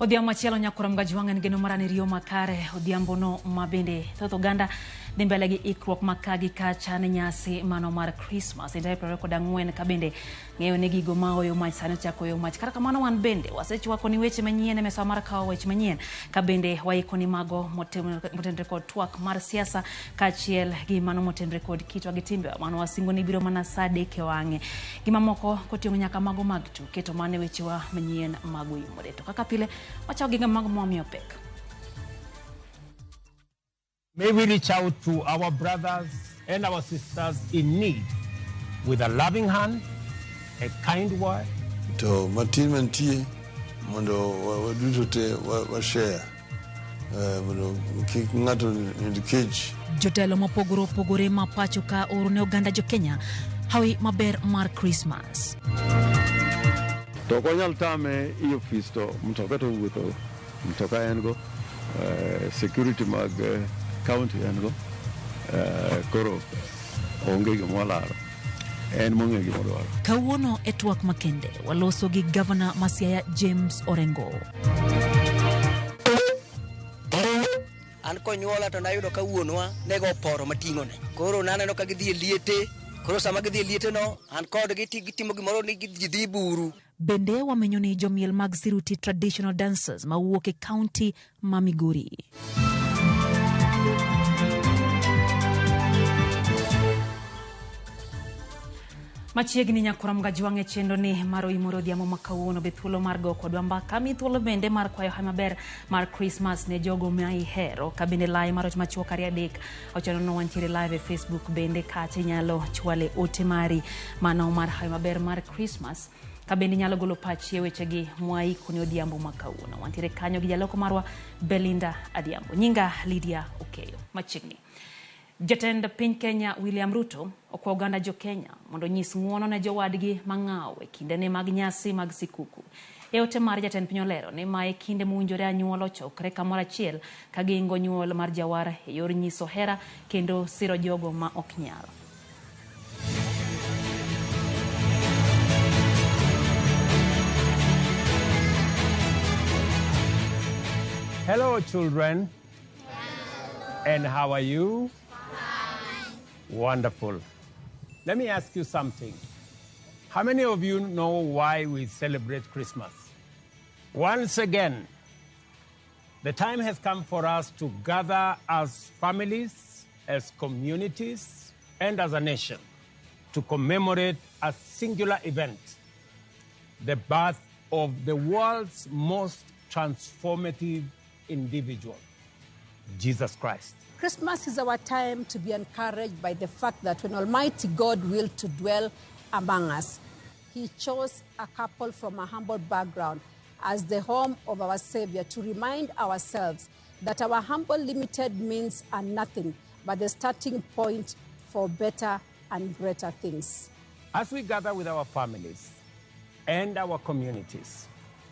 Odhiambo machielo nyakwar Mgajwang' en geno mar an riyo makare odhiambo no ma bende thoth oganda dhi mbele gi ikruok ma ka gi kacha ne nyasi mano mar Christmas e tarik 24 ka bende ng'eyo ni gigo ma oyo mach sani ochako oyo mach. Kata kamano wan bende wasechwako ni weche manyien e mesa mar kawo weche manyien ka bende waiko ni mago motenre kod twak mar siasa kaachiel gi mano motenre kod kitwa gi timbewa mano wasingo ni biro mana saa adek e wang'e gi mamoko koting'o nyaka mago mag tuke to mano e wechewa manyien mag oyimore. To kaka pile wachako gi mago mwamiyo pek. May we reach out to our brothers and our sisters in need with a loving hand, a kind word, To matin mantie mondo waduto te wa share mondo kik ng'ato nind kech. Jotelo mopogore opogore ma pacho ka oro ne oganda jo Kenya hawi maber mar Christmas. To ok wanyal tame i ofis to mtoka to wuotho mtoka en go security mag county en go koro onge gima walaro en mong'e gima odwaro. Kawuono e twak makende waloso gi gavana ma Siaya James Orengo. An konyuola to nayudo ka wuonwa nego oporo mating'one. Koro naneno ka gidhi e liete, koro sama gidhi e liete no, an kodgi gitimo gimoro ni gidhi buru. Bende wamenyo ni jomiel mag Siruti Traditional Dancers mawuok e county ma Migori. Machiegni nyakwar Mgajwang' e chenro ni mar Oimore Odhiambo ma kawuono be thuolo mar go kodwa mbaka mi thuolo bende mar kwayo hawi maber mar Christmas ne jogo ma ihero ka bende lai mar wach machuok 2 3 ochono no wantiere live e Facebook bende kacha inyalo chwale ote mari mano mar hawi maber mar Christmas ka bende inyalo golo pachi e wechegi mwaiko ne odhiambo ma kawuono. Wantiere kanyo gi jaloko marwa Belinda Adhiambo. Nyinga Lydia Okeyo. Machiegni. Jatend piny Kenya William Ruto okwa oganda jo Kenya mondo onyis ng'uono ne jowadgi mang'aw e kindene mag nyasi mag sikuku. E ote mar jatend piny olero ni mae kinde mowinjore anyuola ochokre kamoro achiel ka giingo nyuol mar jawar e yor nyiso hera kendo siro jogo ma ok nyal. Hello, children. And how are you? Fine. Wonderful. Let me ask you something. How many of you know why we celebrate Christmas? Once again, the time has come for us to gather as families, as communities, and as a nation to commemorate a singular event, the birth of the world's most transformative individual, Jesus Christ. Christmas is our time to be encouraged by the fact that when Almighty God willed to dwell among us, He chose a couple from a humble background as the home of our Savior to remind ourselves that our humble limited means are nothing but the starting point for better and greater things. As we gather with our families and our communities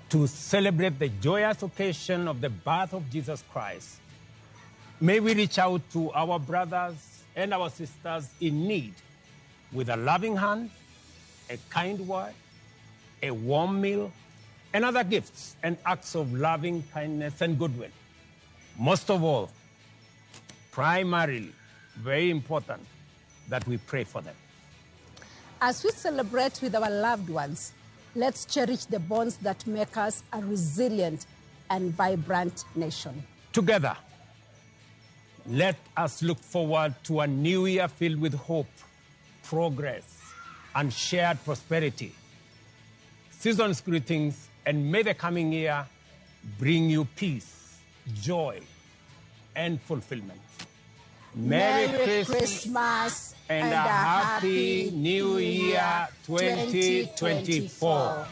to celebrate the joyous occasion of the birth of Jesus Christ, may we reach out to our brothers and our sisters in need with a loving hand, a kind word, a warm meal, and other gifts and acts of loving kindness and goodwill. Most of all, primarily, very important, that we pray for them. As we celebrate with our loved ones, let's cherish the bonds that make us a resilient and vibrant nation. Together, let us look forward to a new year filled with hope, progress, and shared prosperity. Season's greetings, and may the coming year bring you peace, joy, and fulfillment. Merry Christmas and a Happy New Year 2024.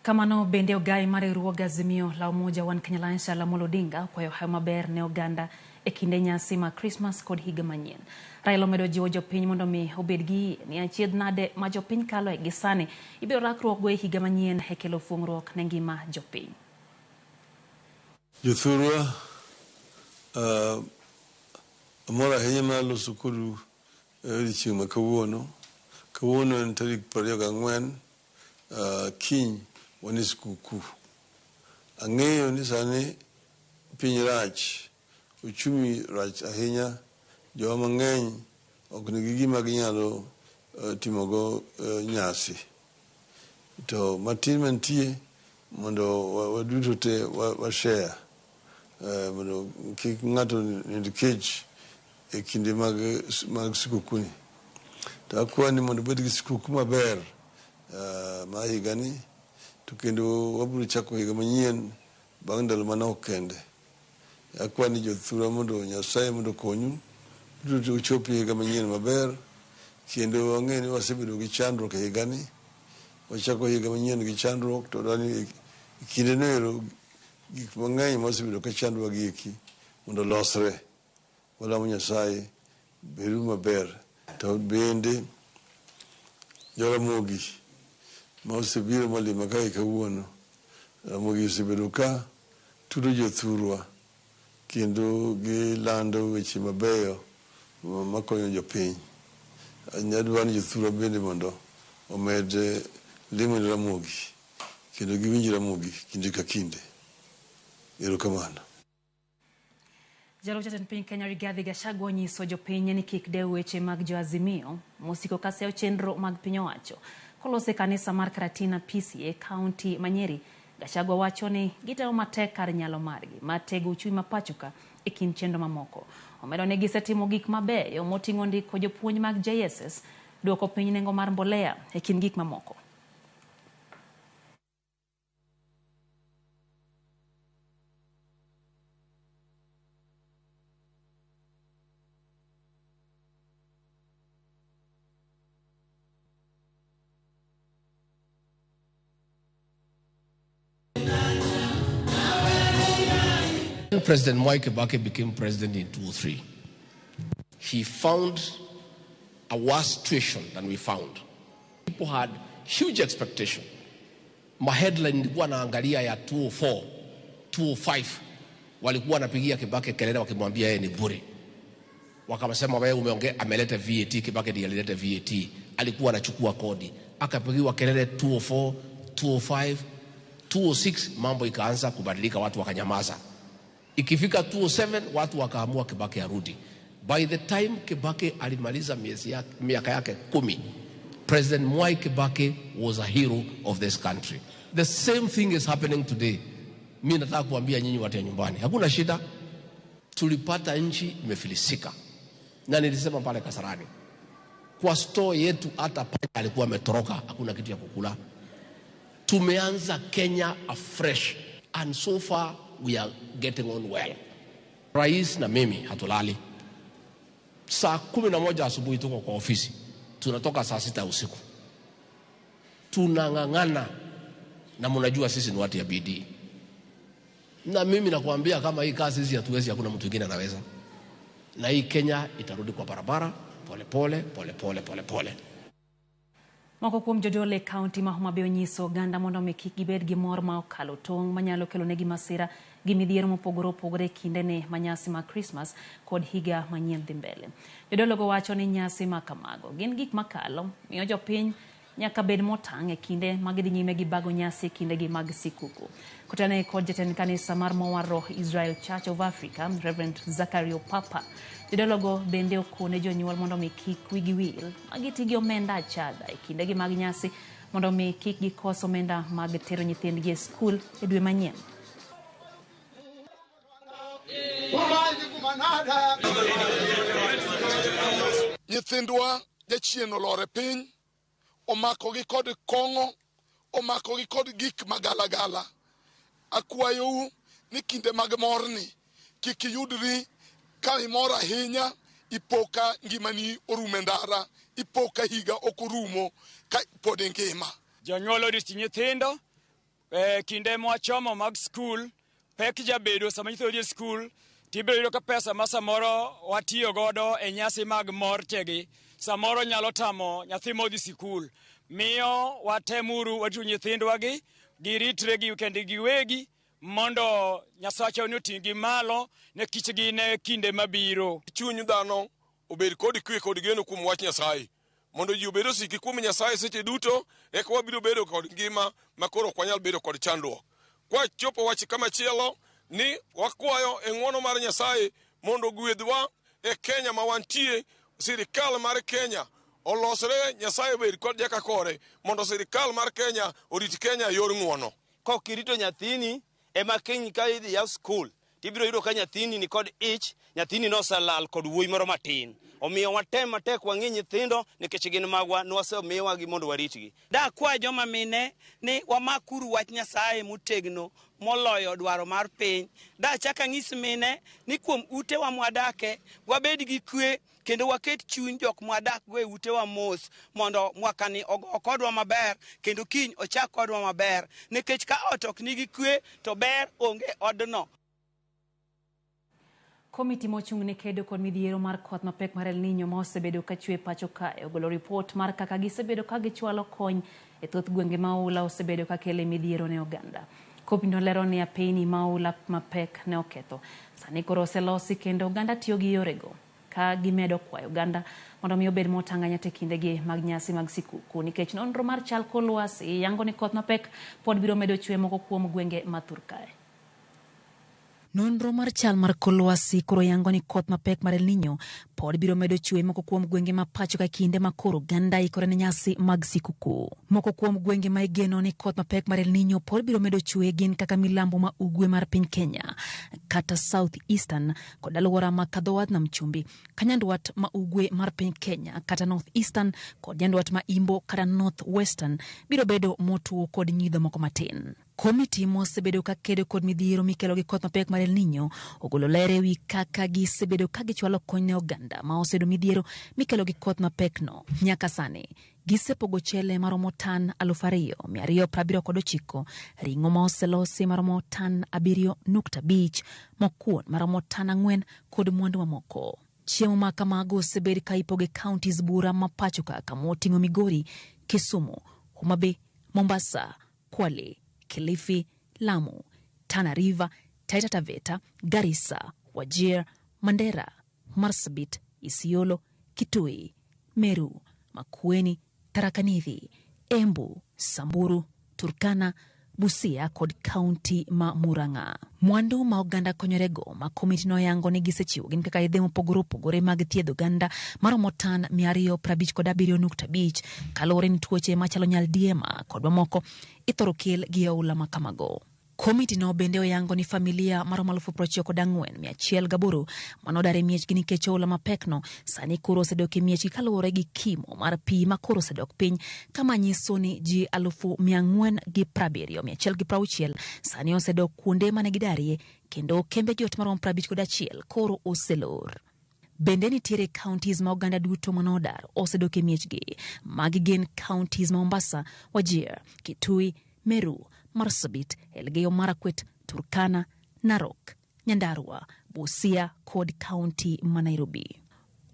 Kamano bende ogai mar riwruog Azimio la Umoja One Kenya Alliance Raila Amolo Odinga okwayo hawi maber ne oganda e kinde nyasi mag Christmas kod higa manyien. Raila omedo jiwo jopiny mondo mi obed gi yie ni achiedh nade ma jopiny kaloe gi sani ibiro rakruok go e higa manyien e kelo fuong'ruok ne ngima jopiny. Jothurwa, amor ahinya mar loso kodu e odiochieng' ma kawuono. Kawuono en tarik 24, kiny wan e skuku. Ang'eyo ni sani piny rach, uchumi rach ahinya, jowa mang'eny ok nigi gima ginyalo timogo nyasi. To matin mantie mondo waduto te wa share mondo kik ng'ato nind kech e kinde mag sikukuni. To akwayo ni mondo ubed gi sikuku maber mar higani, to kendo wabiro chako higa manyien bang' ndalo manok kende. Akwayo ni jothurwa mondo Nyasaye mondo okonyu duto uchop higa manyien maber, kendo wang'e ni wasebedo gi chandruok e higani. Wachako higa manyien gi chandruok, to dwani e kindeno ero gik mang'eny mosebedo ka chandwa gi eki mondo olosre. Walamo Nyasaye beru maber. To bende Joramogi ma osebiro molima kae kawuono, Ramogi osebedo ka tudo jothurwa kendo gilando weche mabeyo makonyo jopiny. Adwaro ni jothurwa bende mondo omed limo Ramogi kendo giwinj Ramogi kinde ka kinde. Erokamano. Jalup jatend piny Kenya Rigathi Gachagua onyiso jopiny ni kik dew weche mag jo-Azimio mosiko ka seyo chenro mag piny owacho. Kolose kanisa mar Karatina PCEA kaunti ma Nyeri, Gachagua wacho ni gitemo matek kar nyalo margi mar tego uchumi ma pacho ka e kind chenro mamoko. Omedo ni gisetimo gik mabeyo moting'o ndiko jopuonj mag JSS, duoko piny nengo mar mbolea e kind gik mamoko. When President Mwai Kibaki became president in 2003, he found a worse situation than we found. People had huge expectation. Ma headline nilikuwa naangalia ya 204, 205, walikuwa wanapigia Kibaki kelele wakimwambia yeye ni bure. Wakasema wewe umeongea, ameleta VAT, Kibaki ndiye alileta VAT, alikuwa anachukua kodi. Akapigiwa kelele 204, 205, 206, mambo ikaanza kubadilika, watu wakanyamaza. Ikifika 207 watu wakaamua Kibaki arudi. By the time Kibaki alimaliza miezi yake, miaka yake 10, President Mwai Kibaki was a hero of this country. The same thing is happening today. Mimi nataka kuambia nyinyi watu ya nyumbani, hakuna shida. Tulipata nchi imefilisika. Na nilisema pale Kasarani, kwa store yetu hata panya alikuwa ametoroka, hakuna kitu ya kukula. Tumeanza Kenya afresh and so far we are getting on well. Rais na mimi hatulali. Saa 11 asubuhi tuko kwa ofisi, tunatoka saa 6 usiku. Tunang'ang'ana na mnajua sisi ni watu ya bidii. Na mimi nakwambia kama hii kazi hizi hatuwezi, hakuna mtu mwingine anaweza. Na hii Kenya itarudi kwa barabara pole pole pole pole pole pole. Moko kuom jodolo e kaunti ma Homa Bay onyiso oganda mondo mi kik gibed gi mor ma okalo tong' manyalo kelo negi masira gi midhiero mopogore opogore e kindene ma nyasi mag Krismas kod higa manyien dhi mbele. Jodologo wacho ni nyasi ma kamago gin gik makalo miyo jopiny nyaka bed motang' e kinde ma gidhi nyime gi bago nyasi e kindegi mag sikuku. Kotene kod jatend kanisa mar Mowaro Israel Church of Africa, Reverend Zachary Opapa, jodologo bende okone jonyuol mondo mi kik wigi wil ma giti gi omenda achadha e kindegi mag nyasi mondo mi kik gikos omenda mag tero nyithindgi e skul e dwe manyien. Nyithindwa jachien olore piny, omakogi kod kong'o, omakogi kod gik magalagala. Akwayou ni kinde mag morni kik iyudri ka imor ahinya, ipo ka ngimani orumo e ndara, ipo ka higa ok orumo ka pod ingima. Jonyuol odich nyithindo kinde mwachomo mag skul, pek jabedo sama nyithindo dhi e skul, tibiro yudo ka pesa ma samoro watiyo godo e nyasi mag mor chegi samoro nyalo tamo nyathi modhi sikul. Miyo watemuru warito nyithindwagi giritre gi kendgi giwegi mondo Nyasacha oting'gi malo ne kichgi ne kinde mabiro. Chuny dhano obed kod kwe kod geno kuom wach Nyasaye. Mondo ji obed osiki kuom Nyasaye seche duto, eka wabiro bedo kod ngima ma koro ok wanyal bedo kod chandruok. Kwachopo wach kamachielo ni wakwayo e ng'wono mar Nyasaye mondo ogwedhwa e Kenya ma wantie, sirikal mar Kenya olosre, Nyasaye obed kod jaka kore mondo sirikal mar Kenya orit Kenya e yor ng'wono. Kok irito nyathini ema kiny ka idhi yaw skul tibiro yudo ka nyathini ni kod ich, nyathini noselal kod wuoyi moro matin. Omiyo watem matek wang'i nyithindo nikech gin magwa, nwasemiwagi mondo waritgi. Dakwa joma mine ni wamakuru wach Nyasaye motegno moloyo dwaro mar piny. Dachak anyis mine ni kuom utewa mwadake wabed gi kwe kendo waket chuny jok mwadakgo e utewa mos mondo mwakani ogo kodwa maber kendo kiny ochak kodwa maber, nikech ka ot ok nigi kwe to ber onge odno. Komiti mochung' ne kedo kod midhiero mar koth mapek mar El Nino ma osebedo ka chwe pacho kae ogolo ripot mar kaka gisebedo ka gichwalo kony e thoth gwenge ma oula osebedo ka kele midhiero ne oganda. Komiti lero ni apeyni ma oula mapek ne oketho sani koro oselosi kendo oganda tiyo gi yorego ka gimedo kwayo oganda mondo mi obed motang' ahinya e kindegi mag nyasi mag sikuku, nikech nonro mar chal kor lwasi yango ni koth mapek pod biro medo chwe moko kuom gwenge ma thur kae. Nonro mar chal mar kor lwasi koro yango ni koth mapek mar El Nino pod biro medo chwe moko kuom gwenge ma pacho ka kinde ma koro oganda ikore ne nyasi mag sikuku. Moko kuom gwenge ma igeno ni koth mapek mar El Nino pod biro medo chwe gin kaka milambo ma ugwe mar piny Kenya, kata South Eastern kod alwora ma kadho wadh nam chumbi, ka nyandwat ma ugwe mar piny Kenya kata North Eastern kod nyandwat ma imbo kata North Western biro bedo motwo kod nyidho moko matin. Komiti mosebedo ka kedo kod midhiero mikelo gi koth mapek mar El Nino ogolo ler ewi kaka gisebedo ka gichwalo kony ne oganda ma oseyudo midhiero mikelo gi koth mapek no. Nyaka sani gisepogo chele maromo tan 2,279, ring'o ma oselosi maromo tan 7.5, mokuon maromo tan 4 kod mwandu mamoko. Chiemo ma kamago osebed ka ipogo e counties bura ma pacho ka kama oting'o Migori, Kisumu, Homa Bay, Mombasa, Kwale, Kilifi, Lamu, Tana River, Taita Taveta, Garissa, Wajir, Mandera, Marsabit, Isiolo, Kitui, Meru, Makueni, Tharaka Nithi, Embu, Samburu, Turkana, Busia kod kaunti ma Murang'a. Mwandu ma oganda konyorego ma komiti noyango ni gisechiwo gin kaka yedhe mopogore opogore mag thiedho oganda maromo tan 257.5 kaluwore ni tuoche machalo nyaldiema kod mamoko ithoro kel gi oula ma kamago. Komiti no bende oyango ni familia maromo 94,108 manodar e miechgi nikech oula mapekno sani koro osedok e miechgi kaluwore gi kimo mar pi ma koro osedok piny, kama nyiso ni ji 470,160 sani osedok kuonde mane gidarie kendo kembe jot maromo 51 koro oselor. Bende nitiere counties ma oganda duto manodar osedok e miechgi. Magi gin counties ma Mombasa, Wajir, Kitui, Meru, Marsabit, Elgeyo Marakwet, Turkana, Narok, Nyandarua, Busia kod kaunti ma Nairobi.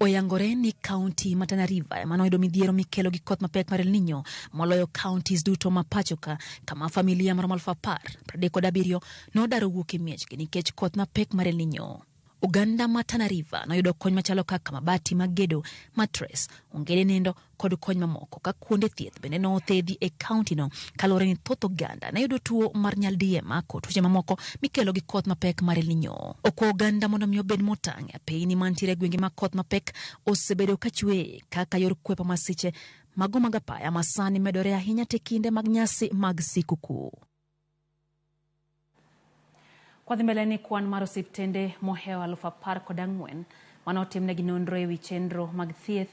Oyangore ni kaunti ma Tana River ema noyudo midhiero mikelo gi koth mapek mar El Nino moloyo counties duto ma pacho ka, kama familia maromo 10,037 nodar owuok e miechgi nikech koth mapek mar El Nino. Oganda ma Tana River noyudo kony machalo kaka mabati mag gedo, mattress, ongede nindo kod kony mamoko, ka kuonde thieth bende nothedhi e kaunti no kaluwore ni thoth oganda ne yudo tuo mar nyaldiema kod tuoche mamoko mikelo gi koth mapek mar El Nino. Okwa oganda mondo mi obed motang' e apeyni mantiere e gwenge ma koth mapek osebedo ka chwe kaka yor kwepo masiche mago mag apaya ma sani medore ahinya te kinde mag nyasi mag sikuku. Kwadhi mbele ni kwan mar osiptende mohewo 14,000 mane otimnegi nonro ewi chenro mag thieth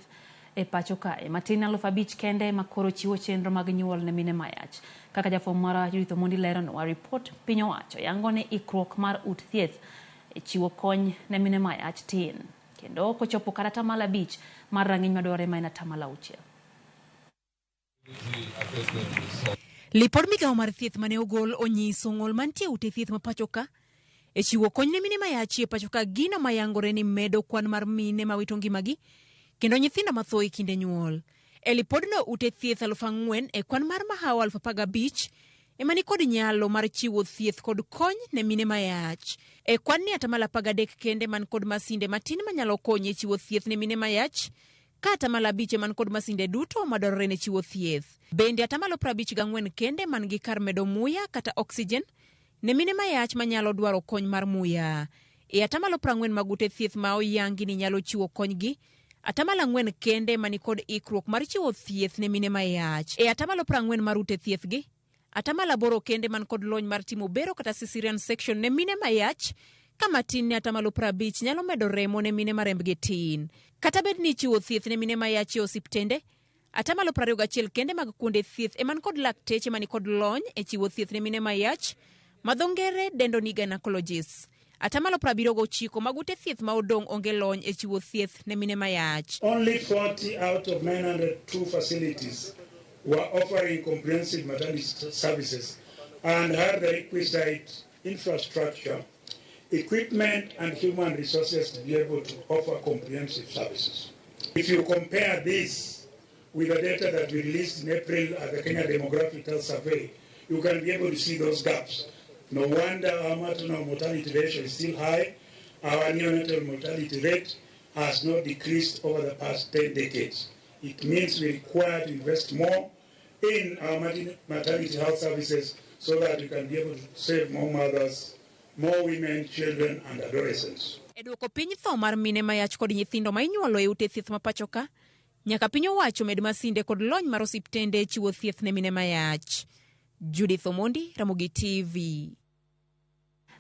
e pacho kae matin 5,000 kende ma koro chiwo chenro mag nyuol ne mine mayach. Kaka jafwambo marwa Judith Omondi leronwa, ripot piny owacho yango ni ikruok mar ut thieth e chiwo kony ne mine mayach tin kendo kochopo kar 5% mar rang'iny madwarore ma en 6%. Lipod migawo mar thieth mane ogol onyiso ng'ol mantie ute thieth ma pacho ka e chiwo kony ne mine mayachi e pacho ka, gino mayangore ni medo kwan mar mine mawito ngimagi kendo nyithindo matho e kinde nyuol. E lipodno, ute thieth 4,000 e kwan mar mahawo 15,000 ema nikod nyalo mar chiwo thieth kod kony ne mine mayach. E kwan ni 13% kende man kod masinde matin manyalo konyo e chiwo thieth ne mine mayach. Ka atamalo 5 ema nikod masinde duto madwarore ne chiwo thieth. Bende atamalo 54 kende man gi kar medo muya kata oxygen ne mine mayach manyalo dwaro kony mar muya. E atamalo 40 mag ute thieth ma oyangi ni nyalo chiwo kony gi, atamalo 4 kende ema nikod ikruok mar chiwo thieth ne mine mayach. E atamalo 40 mar ute thieth gi, atamalo 8 kende man kod lony mar timo bero kata cesarean section ne mine mayach, ka matin ne atamalo 50 nyalo medo remo ne mine ma rembgi tin. Kata bed ni ichiwo thieth ne mine mayach e osiptende, atamalo 21 kende mag kuonde thieth ema nikod lakteche ma nikod lony e chiwo thieth ne mine mayach, ma dho ngere dendo ni gynecologists. Atamalo 79 mag ute thieth ma odong' onge lony e chiwo thieth ne mine mayach. Only 40 out of 902 facilities were offering comprehensive maternity services and had the requisite infrastructure, equipment and human resources to be able to offer comprehensive services. If you compare this with the data that we released in April at the Kenya Demographic Health Survey, you can be able to see those gaps. No wonder our maternal mortality ratio is still high. Our neonatal mortality rate has not decreased over the past 10 decades. It means we require to invest more in our maternity health services so that we can be able to save more mothers, more women, children, and adolescents. E duoko piny tho mar mine mayach kod nyithindo ma inyuolo e ute thieth ma pacho ka, nyaka piny owacho med masinde kod lony mar osiptende e chiwo thieth ne mine mayach. Judith Omondi, Ramogi TV.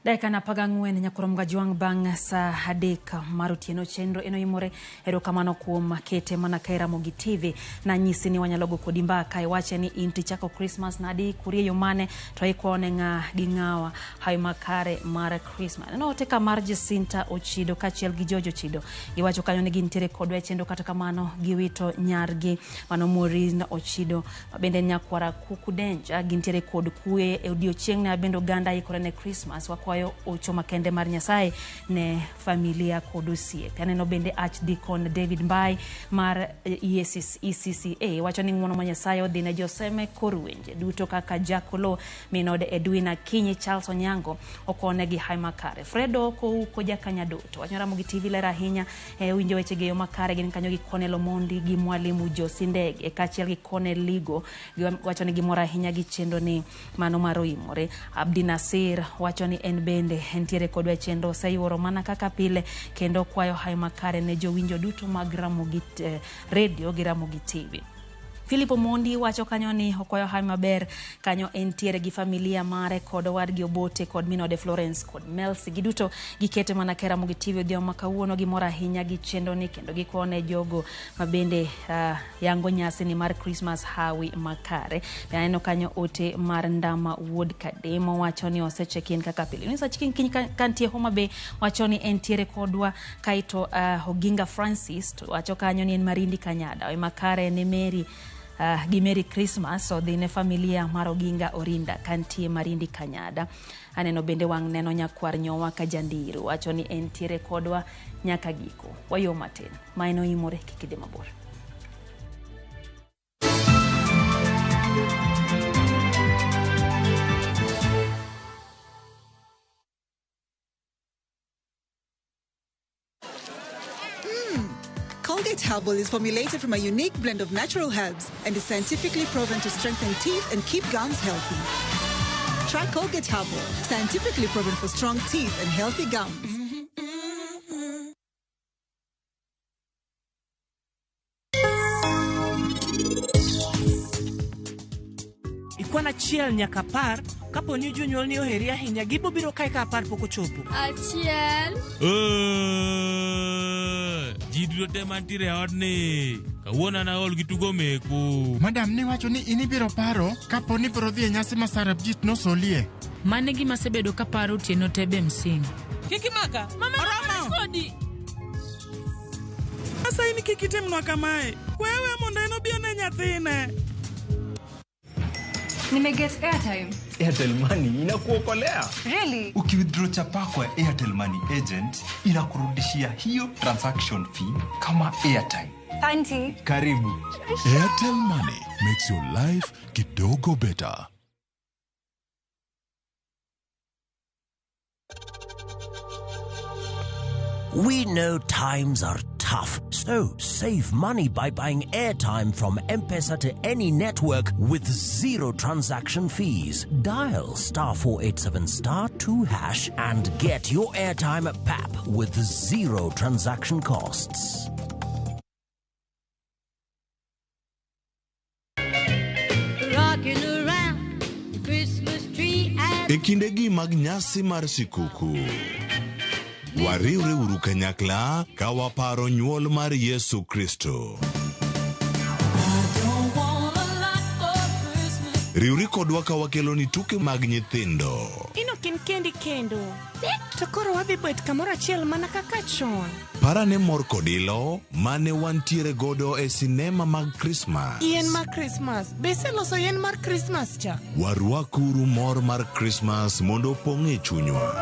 Dakika na 14 nyakoro Gajwang' bang' saa 3 mar otieno chenro eno imore. Erokamano kuom kete mana kae Ramogi TV. Nanyisi ni wanyalo go kodi mbaka iwache ni in tichako Christmas nadi kurie yo mane to ikone ng'a gi ng'awa hawi makare mar Christmas. Neno ote ka mar Jacinta Ochido kaachiel gi George Ochido giwacho kanyo ni gintiere kodwa e chenro, kata kamano giwito nyargi mano Maureen Ochido ma bende nyakwara Kuku Denja. Gintiere kod kwe e odiochieng' ne bende oganda ikore ne Christmas. Wakwayo ocho makende mar Nyasaye ne familia kod osiepe. Aneno bende Archdeacon David Mbai mar ECCA wacho ni ng'uono ma Nyasaye odhi ne joseme kor wenje duto kaka Jakolo minode Edwin Akinyi Charles Onyango okone gi hawi makare. Fredo Kouko Jakanyadoto wacho Ramogi TV ler ahinya winjo weche gi yo makare. Gin kanyo gi Cornel Omondi gi Mwalimu Josi Ndege kaachiel gi Cornel Ligo wacho ni gimor ahinya gi chenro ni mano mar oimore. Abdi Nasir wacho ni en bende entiere kodwa e chenro oseyuoro mana kaka pile kendo kwayo hawi makare ne jowinjo duto mag Ramogi Radio gi Ramogi TV. Philip Omondi wacho kanyo ni okwayo hawi maber kanyo entiere gi familia mare kod owadgi Obote kod minode Florence kod Melsi giduto gikete mana ka Ramogi TV odhiambo ma kawuono. Gimor ahinya gi chenro ni kendo gikone jogo ma bende yango nyasi ni mar Christmas hawi makare. Be aneno kanyo ote mar Ndama Wuod Kademo wacho ni osecheck in kaka pile. Eunice Achieng' Kiny kantie Homa Bay wacho ni entiere kodwa. Kaito Oginga Francis to wacho kanyo ni en Marindi Kanyada. Hawi makare ne Mary gi Merry Christmas odhi ne familia mar Oginga Orinda kantie Marindi Kanyada. Aneno bende wang' neno nyakwar nyowa ka Jandiru wacho ni entiere kodwa nyaka giko. Wayo matin. Ma en oimore kik idhi mabor. Colgate Herbal is formulated from a unique blend of natural herbs and is scientifically proven to strengthen teeth and keep gums healthy. Try Colgate Herbal, scientifically proven for strong teeth and healthy gums. Ikwan 1 nyaka 10 kapo ni jonyuolni oheri ahinya gibo biro kae ka 10 pok ochopo. 1. Ji duto te mantiere e odni kawuono an aol gi tugo meku. Madam niwacho ni in ibiro paro kapo ni ibiro dhi e nyasi ma Sarabjit nosolie. Mano e gima asebedo kaparo otieno te be msingi. Kik imaka. Mama kodi. Asayi ni kik itimnwa kamae. Wewe mondo en obi one nyathine. Nimeget airtime. Airtel Money inakuokolea. Really? Ukiwithdraw chapa kwa Airtel Money agent inakurudishia hiyo transaction fee kama airtime. Thanti. Karibu. Airtel Money makes your life kidogo better. We know times are tough, So, save money by buying airtime from M-Pesa to any network with zero transaction fees. Dial star 487 star 2 hash and get your airtime at PAP with zero transaction costs. Rocking around the Christmas tree at E kindegi mag nyasi mar sikuku, wariwre uru kanyakla ka waparo nyuol mar Yesu Kristo. Riwri kodwa ka wakeloni tuke mag nyithindo, Ino kin kendi kendo. To koro wadhi bet kamoro achiel mana kaka chon. Parane mor kod ilo mane wantiere godo e sinema mag Krismas. Yien mar Krismas. Be iseloso yien mar Krismas cha? Warwakuru mor mar Krismas mondo opong' e chunywa.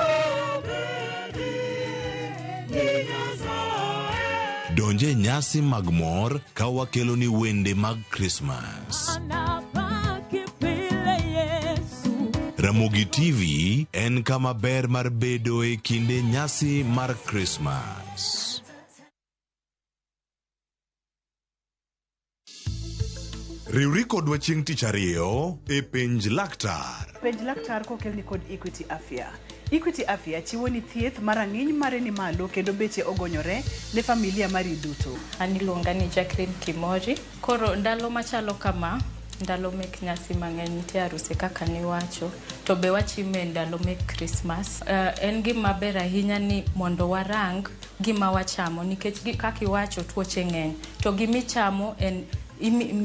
Donje nyasi mag mor ka wakeloni wende mag Krismas. Ramogi TV en kama ber mar bedo e kinde nyasi mar Krismas. Riwri kodwa chieng' tich ariyo e Penj Laktar. Penj laktar kokelni kod Equity Afya. Equity Afya chiwo ni thieth ma rang'iny mare ni malo kendo beche ogonyore ne familia mari duto. An iluonga ni Jacqueline Kimori. Koro ndalo machalo kama, ndalo mek nyasi mang'eny nitie aruse kaka niwacho, to be wachime ndalo mek Christmas. En gima ber ahinya ni mondo warang gima wachamo nikech kaka iwacho tuoche ng'eny, to gimichamo en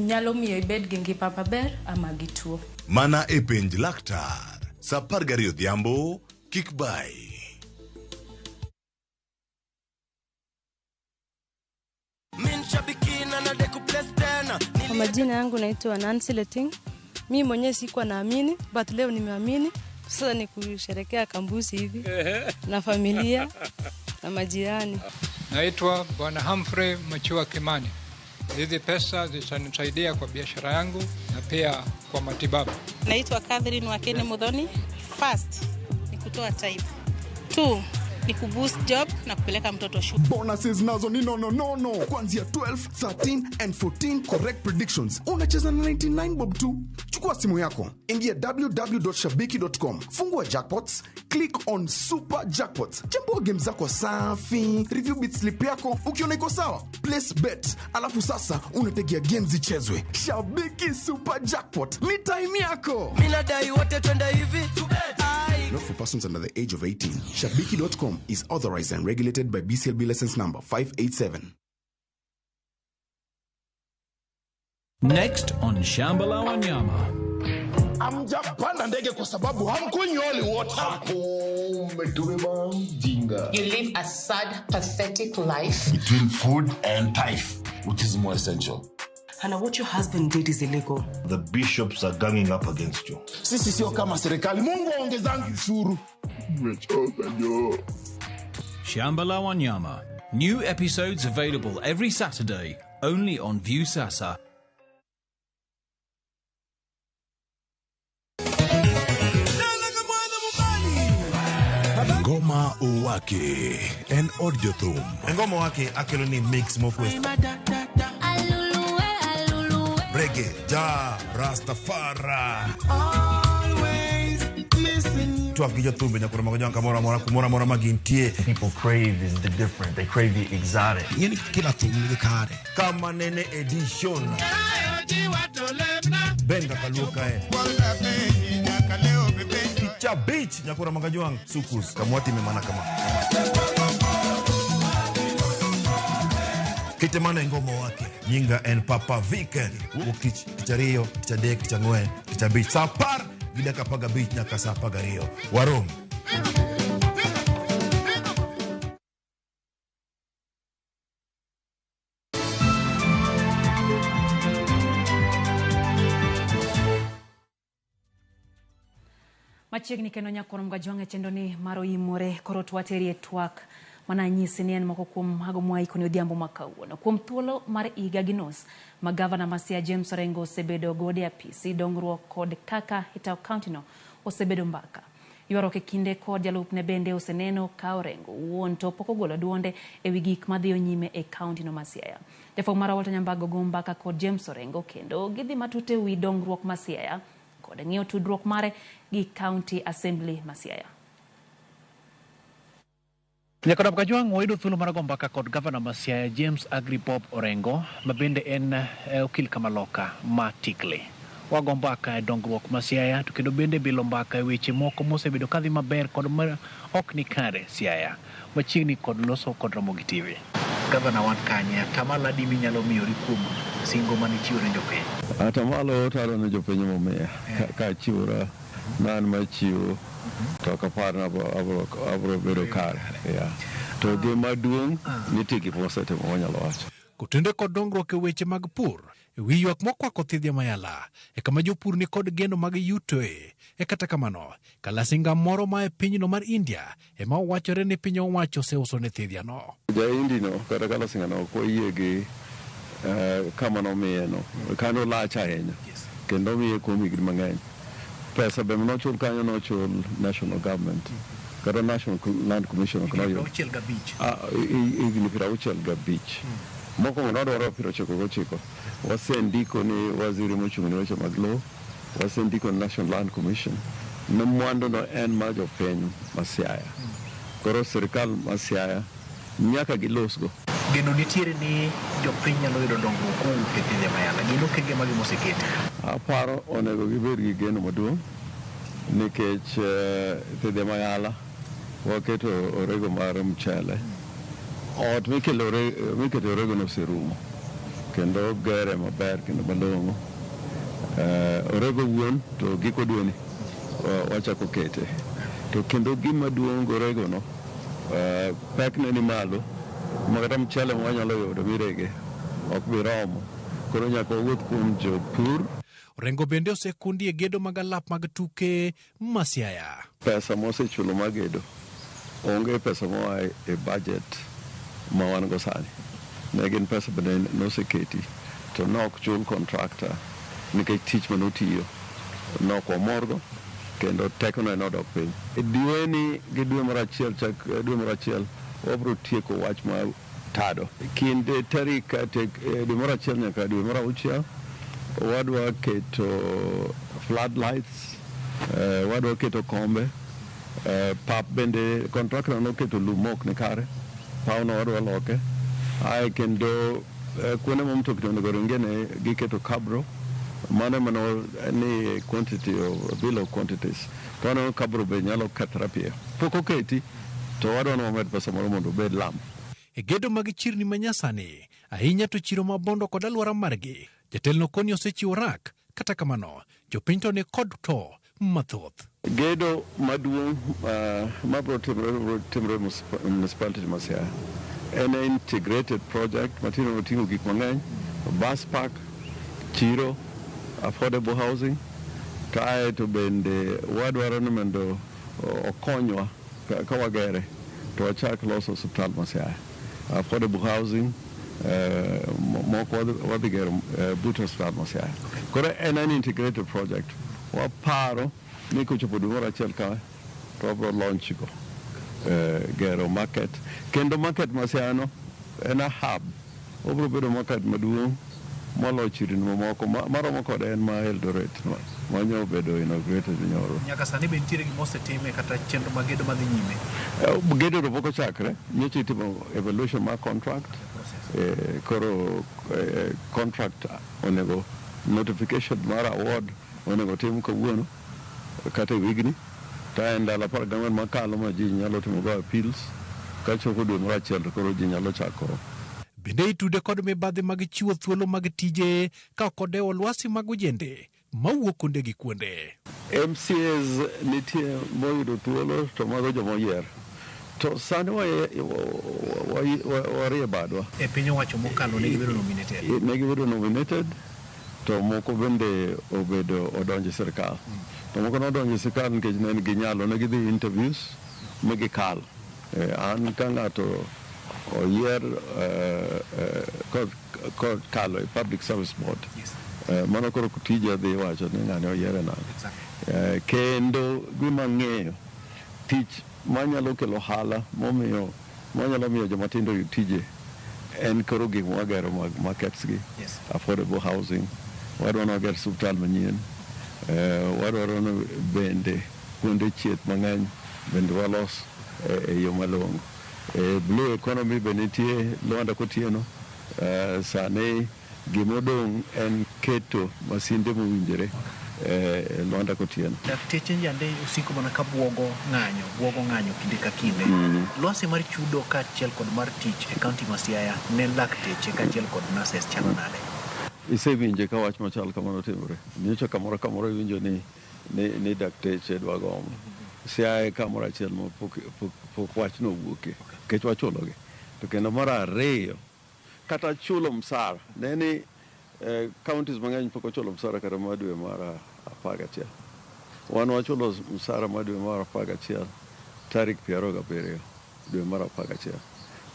nyalo miyo ibed gi ngima maber ama gi tuo. Mana e Penj Laktar, sa 12 odhiambo, kik bayi. Kwa majina yangu naitwa Nancy Leting. Mimi mwenyewe sikuwa naamini, but leo nimeamini. Sasa ni kusherekea kambusi hivi na familia na majirani. Naitwa Bwana Humphrey Machua Kimani. Hizi pesa zitanisaidia kwa biashara yangu na pia kwa matibabu. Naitwa Catherine Wakene Muthoni. First ni kutoa tithe. 2 ni kuboost job na kupeleka mtoto shule. Bonuses nazo ni nono nono kuanzia 12, 13 and 14 correct predictions. Unacheza na 99 bob tu. Chukua simu yako, ingia www.shabiki.com, fungua jackpots, click on super jackpots, chambua game zako safi, review bit slip yako, ukiona iko sawa, place bet, alafu sasa unategea games zichezwe. Shabiki Super Jackpot ni time yako. Mimi nadai wote twende hivi. Not for persons under the age of 18. Shabiki.com is authorized and regulated by BCLB license number 587. Next on Shamba la Wanyama. Hamjapanda ndege kwa sababu hamkunywi holy water. Umetubeba mjinga. You live a sad, pathetic life. Between food and tithe, which is more essential? Hannah, what your husband did is illegal. The bishops are ganging up against you. Sisi sio kama serikali. Mungu aongezangi ushuru. Nimechoka jo. Shamba la Wanyama. New episodes available every Saturday, only on Viusasa. Ngoma Owake en od jothum. Ngoma Owake akelo ni mix mokwe. Reggae, ja, Rastafari. Twak gi jothumbe nyaka romo gi kamoro amora kumoro amora ma gintie. People crave is the different. They crave the exotic. Ing'eni kila thum nigi kare. Kama nene edition. Ben kaka luo kae. Cha beach nyakura magajuang sukus kamwati memana kama. Kitemana ngoma wake nyinga en Papa Viken ukich tichario tichadek tichang'wen tichabich sa 10 gi dakika 15 nyaka sa 12 warom. Machiegni kendo nyakoro mgajwang' e chenro ni mar oimore koro twateri e twak mana nyisi ni en moko kuom mago mwaiko ni odhiambo ma kawuono. Kuom thuolo mar higa gi nus ma gavana ma Siaya James Orengo osebedo godo e apisi, dongruok kod kaka itayo kaunti no osebedo mbaka. Ywaruok e kinde kod jalupne bende oseneno ka Orengo wuon to pok ogolo duonde ewi gik madhiyo nyime e kaunti no ma Siaya. Jafwambo marwa Walter Nyambago go mbaka kod James Orengo kendo gidhi matut ewi dongruok ma Siaya kod ng'iyo tudruok mare gi County Assembly ma Siaya. Nyakodam Kajwang' wayudo thuolo mar go mbaka kod gavana ma Siaya James Agri Bob Orengo ma bende en okil kamaloka ma Tikle. Wago mbaka e dongruok ma Siaya to kendo bende bilo mbaka e weche moko mosebedo kadhi maber kod ma ok ni kare Siaya. Machiegni kod loso kod Ramogi TV. Gavana wan kanye? Atamalo adi minyalo miyori kuom singo mane ichiwo ne jopiny? Atamalo taro ne jopiny momiya ka achiwora na an machiwo to ok apar ni abro bedo kare. Yeah. To gima duong' nitie gik mosetimo wanyalo wacho. Kotenore kod dongruok e weche mag pur, e wi ywak mokwako thidhia mayala e kama jopur ni kod geno mag yutoe. E kata kamano, kalasinga moro ma e pinyno mar India ema owachore ni piny owacho oseuso ne thidhia no. Ja-Indi no kata kalasinga no ok wayie gi kama nomiye no. Kanyo lach ahinya kendo omiye kuom higni mang'eny. Pesa be nochul kanyo nochul national government kata National Land Commission ok noyudo. Higni 65. Mokwongo nodwaro 99. Wasendiko ni waziri mochung' ne weche mag lowo, wasendiko ni National Land Commission ni mwandu no en mar jopiny ma Siaya. Koro sirikal ma Siaya nyaka gilosgo. Geno nitiere ni jopiny nyalo yudo dongruok kowuok e pinje mayala. Gin okenge mage moseketi? Aparo onego gibed gi geno maduong' nikech thidhe mayala waketo orego mar mchele. Ot mikete orego no oserumo kendo ogere maber kendo malong'o. Orego wuon to giko dweni wachako kete. To kendo gima duong' gi orego no pekne ni malo ma kata mchele ma wanyalo yudo mirege ok bi romo. Koro nyaka wawuoth kuom jopur. Orengo bende osekundi e gedo mag alap mag tuke ma Siaya. Pesa mosechulo mar gedo onge pesa moa e budget ma wan go sani. Ne gin pesa bende noseketi to nok chul contractor nikech tich manotiyo nok wamorgo kendo tekone nodok piny. E dweni gi dwe mar achiel chak dwe mar achiel wabro tieko wach mar tado. Kinde tarik dwe mar achiel nyaka dwe mar auchiel wadwa keto floodlights, wadwa keto kombe, pap bende contractor noketo lum mok ni kare, pawno wadwa loke. Ae kendo kuonde ma mtokni onego ringe ne giketo cabro, mano ema ni quantity of bill of quantities. To waneno cabro be nyalo kethre piyo. Pok oketi to wadwa ni wamed pesa moro mondo obed lam. E gedo mag chirni manyasani, ahinya to chiro ma Bondo kod alwora margi, jatelno koni osechiwo rak, kata kamano, jopiny to ni kod to mathoth. Gedo maduong' mabro timore timore municipality ma Siaya en integrated project matindo oting'o gik mang'eny, bus park, chiro, affordable housing, to ae to bende wadwaro ni mondo okonywa ka wagere to wachak loso osiptal ma Siaya. Affordable housing moko wadhi gero but osiptal ma Siaya. Koro en an integrated project. Waparo ni kochopo dwe mar achiel ka to wabro launch go gero market. Kendo market ma Siaya no en a hub. Obro bedo market maduong' moloyo chirni mamoko maromo kode en ma Eldoret manyo obedo inaugurated nyoro. Nyaka sani be nitiere gima osetime kata chenro mag gedo madhi nyime? Gedo to pok ochakre. Nyocha itimo evaluation mar contract. Koro contract onego notification mar award onego tim kawuono kata e wigni. To en ndalo 14 makalo ma ji nyalo timo go appeals. Kachopo dwe mar achiel to koro ji nyalo chako. Bende itude kod mibadhi mag chiwo thuolo mag tije ka ok odewo lwasi mag ojende mawuok kuonde gi kuonde. MCAs nitie moyudo thuolo to mago joma oyier. To sani warie badwa. E piny owacho mokalo ne gibedo nominated. Ne gibedo nominated to moko bende obedo odonjo e sirkal. To moko nodonjo e sirkal nikech ne ginyalo, ne gidhi interviews mi gikalo. An ka ng'ato oyier kokalo e Public Service Board, mano koro tija dhi wacho ni ng'ani oyiere nade. Kendo gima ang'eyo Tich manyalo kelo ohala momiyo manyalo miyo jomatindo oyud tije en koro gik mwagero mag markets gi affordable housing. Wadwaro ni wager osiptal manyien. Wadwaro ni bende kuonde thieth mang'eny bende walos e yo malong'o. Blue economy be nitie Lwanda Kotieno. Sani gimodong' en keto masinde mowinjore e Lwanda Kotieno. Dakteche yande osiko mana ka buogo ng'anyo, buogo ng'anyo kinde ka kinde. Lwasi mar chudo kaachiel kod mar tich e kaunti ma Siaya ne lakteche kaachiel kod nurses chalo nade? Isewinje ka wach machal kamano timore. Nyocha kamoro kamoro iwinjo ni dakteche dwa gomo. Siaya e kamoro achiel ma pok wachno owuokie nikech wachulogi. To kendo mar ariyo, kata chulo msara, ne ni counties mang'eny pok ochulo msara kata mar dwe mar 11. Wan wachulo msara mar dwe mar 11 tarik 27 dwe mar 11.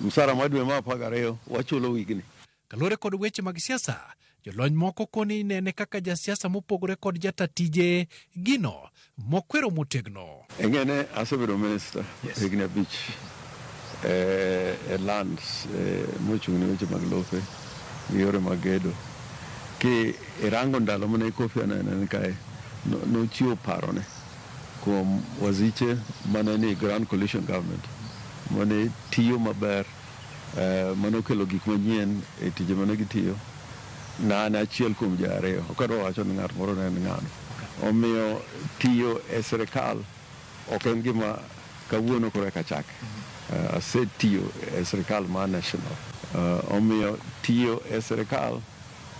Msara mar dwe mar 12 wachulo wigni. Kaluwore kod weche mag siasa, jolony moko koni inene kaka jasiasa mopogore kod jata tije gino mokwero motegno. Ing'e asebedo minister higni 5 e lands mochung' ne weche mag lope gi yore mag gedo. Ki irango ndalo mane Kofi Annan ne kae, nochiwo parone kuom waziche mane ni Grand Coalition Government mane tiyo maber, mane okelo gik manyien e tije mane gitiyo. Na an achiel kuom ji ariyo, ok adwa wacho ni ng'at moro ne en ng'ano. Omiyo tiyo e sirikal ok en gima kawuono koro eka chake. Asetiyo e sirikal mar national. Omiyo tiyo e sirikal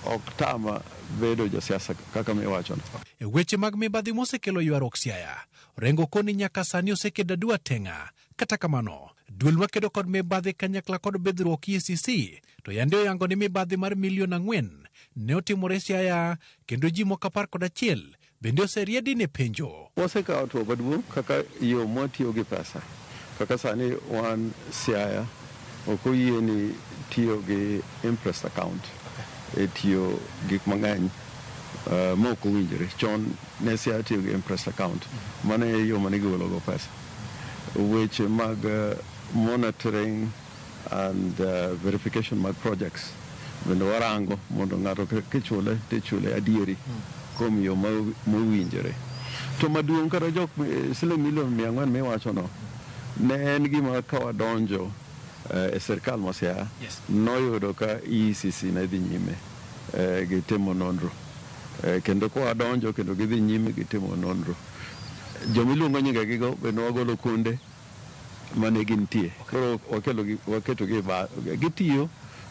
ok tama bedo jasiasa kaka miwachono. E weche mag mibadhi mosekelo ywaruok Siaya, Orengo koni nyaka sani osekedo adua teng'a. Kata kamano, duol makedo kod mibadhi kanyakla kod bidhruok EACC to yande oyango ni mibadhi mar milion 4 ne otimore Siaya kendo ji moko 11 bende oseriedi ne penjo. Wasekawo hatua maduong' kaka yo mwatiyo gi pesa. Kaka sani wan Siaya ok oyieni tiyo gi imprest account e tiyo gik mang'eny ma ok owinjore. Chon ne Siaya tiyo gi imprest account, mano e yo mane gigologo pesa. Weche mag monitoring and verification mag projects bende warango mondo ng'ato kichule tichule adieri kuom yo mowinjore. To maduong' kata jok siling milion 400 miwachono ne en gima ka wadonjo e sirikal ma Siaya noyudo ka EACC ne dhi nyime gi timo nonro. Kendo ka wadonjo kendo gidhi nyime gi timo nonro. Jomiluongo nyingegigo bende wagolo kuonde mane gintie. Koro waketogi gitiyo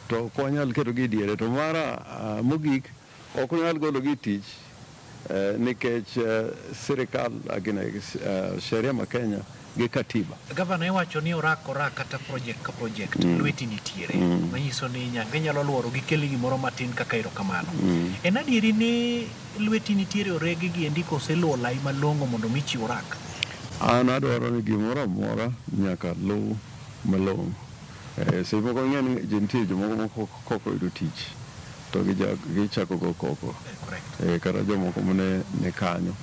to ok wanyal ketogi e diere. To mara mogik ok wanyal gologi e tich nikech sirikal sheria ma Kenya gi katiba. Gavana iwacho ni orak kata project ka project lweti nitiere. Manyiso ni nyaka inyalo luoro gi kelo gimoro matin kaka erokamano. En adieri ni lweti nitiere oregi gi endi koseluwo lai malong'o mondo mi chiw orak? An adwaro ni gimoro amora nyaka luw malong'o. Seche moko ing'e ni nitie jomoko moko kok oyudo tich to gichako go koko. Kata jomoko mane ni kanyo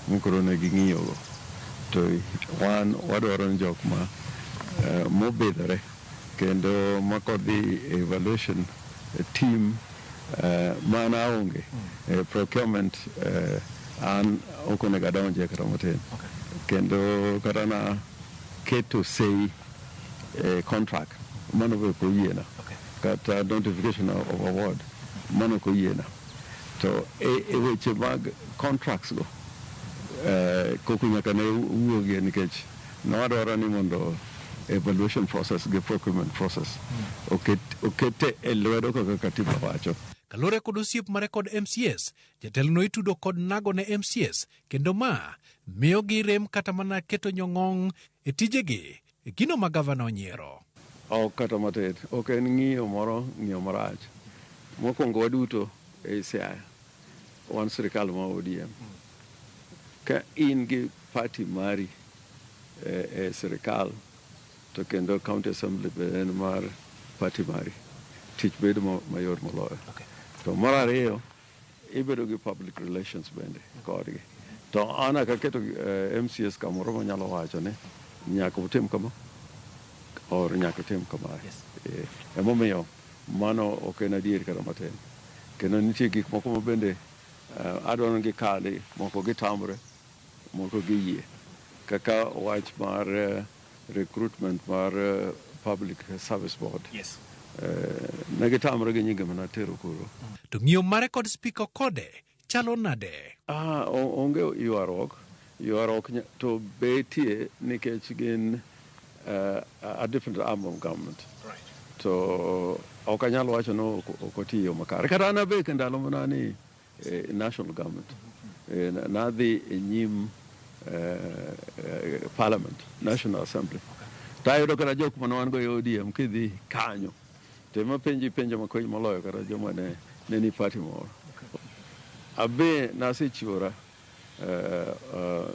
mokoro ne ging'iyogo. To wan wadwaro ni jok ma mobidhore kendo ma kodhi evaluation team mana aonge procurement an ok onego adonje kata matin. Kendo kata na keto sei contract mano be ok oyiena. Kata notification of award mano ok oyiena. To e weche mag contracts go koko nyaka ne wuogie nikech ne wadwaro ni mondo evaluation process gi procurement process okete e lwedo kaka katiba wacho. Kaluwore kod osiep mare kod MCS, jatelo no itudo kod nago ne MCS kendo ma miyo gi rem kata mana keto nyong'ong' e tijegi e gino ma gavana onyiero. Ok kata matin, ok en ng'iyo moro ng'iyo marach. Mokwongo waduto e Siaya wan sirikal ma ODM. Ka in gi party mari e sirikal to kendo county assembly be en mar party mari, tich bedo mayot moloyo. To mar ariyo, ibedo gi public relations bende kodgi. To an akaketo MCS kamoro manyalo wacho ni nyaka utim kama or nyaka utim kamae. Emomiyo mano ok en adier kata matin. Kendo nitie gik moko ma bende adwaro ni gikali, moko gitamre, moko giyie. Kaka wach mar recruitment mar Public Service Board. Yes. Ne gitamre gi nyinge mana tero kuro. To ng'iyo mare kod Spika Kode chalo nade? Ah, onge ywaruok. Ywaruok to betie nikech gin a different arm of government. Right. To ok anyal wacho ni ok otiyo yo makare. Kata an abe ndalo mana ni national government. Nadhi e nyim parliament, National Assembly. To ayudo kata jok mane wan go e ODM kidhi kanyo. To ema penji penjo makwiny moloyo kata joma ne ni party moro. Abe nasechiwora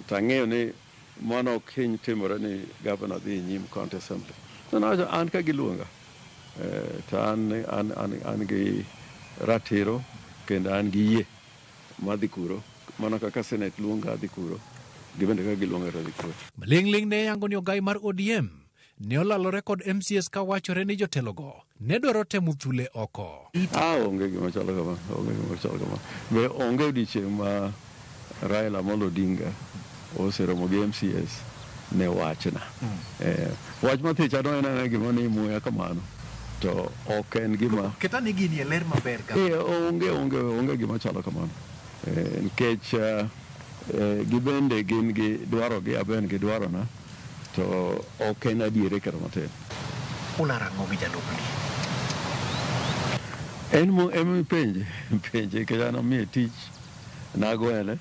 to ang'eyo ni mano ok hiny timore ni governor dhi e nyim county assembly. To nawacho an ka giluonga to an gi ratiro kendo an gi yie madhi kuro mana kaka senate luonga adhi kuro gibende ka giluonga to adhi kuro. Maling'ling' ne yango ni ogai mar ODM ne olalore kod MCS ka wachore ni jotelogo ne dwaro temo thule oko. Ah, onge gima chalo kama, onge gima chalo kama. Be onge odiochieng' ma Raila Amolo Odinga oseromo gi MCS ne wachna. Wach mathich adwa en gima ni muya kamano to ok en gima Keta ni gini e ler maber ka. Onge gima chalo kamano. Nikech gibende gin gi dwaro gi aben gi dwarona to ok en adiere kata matin. Ularo ang'o gi jalupni? En mo ema penje penje nikech an amiye tich nagwele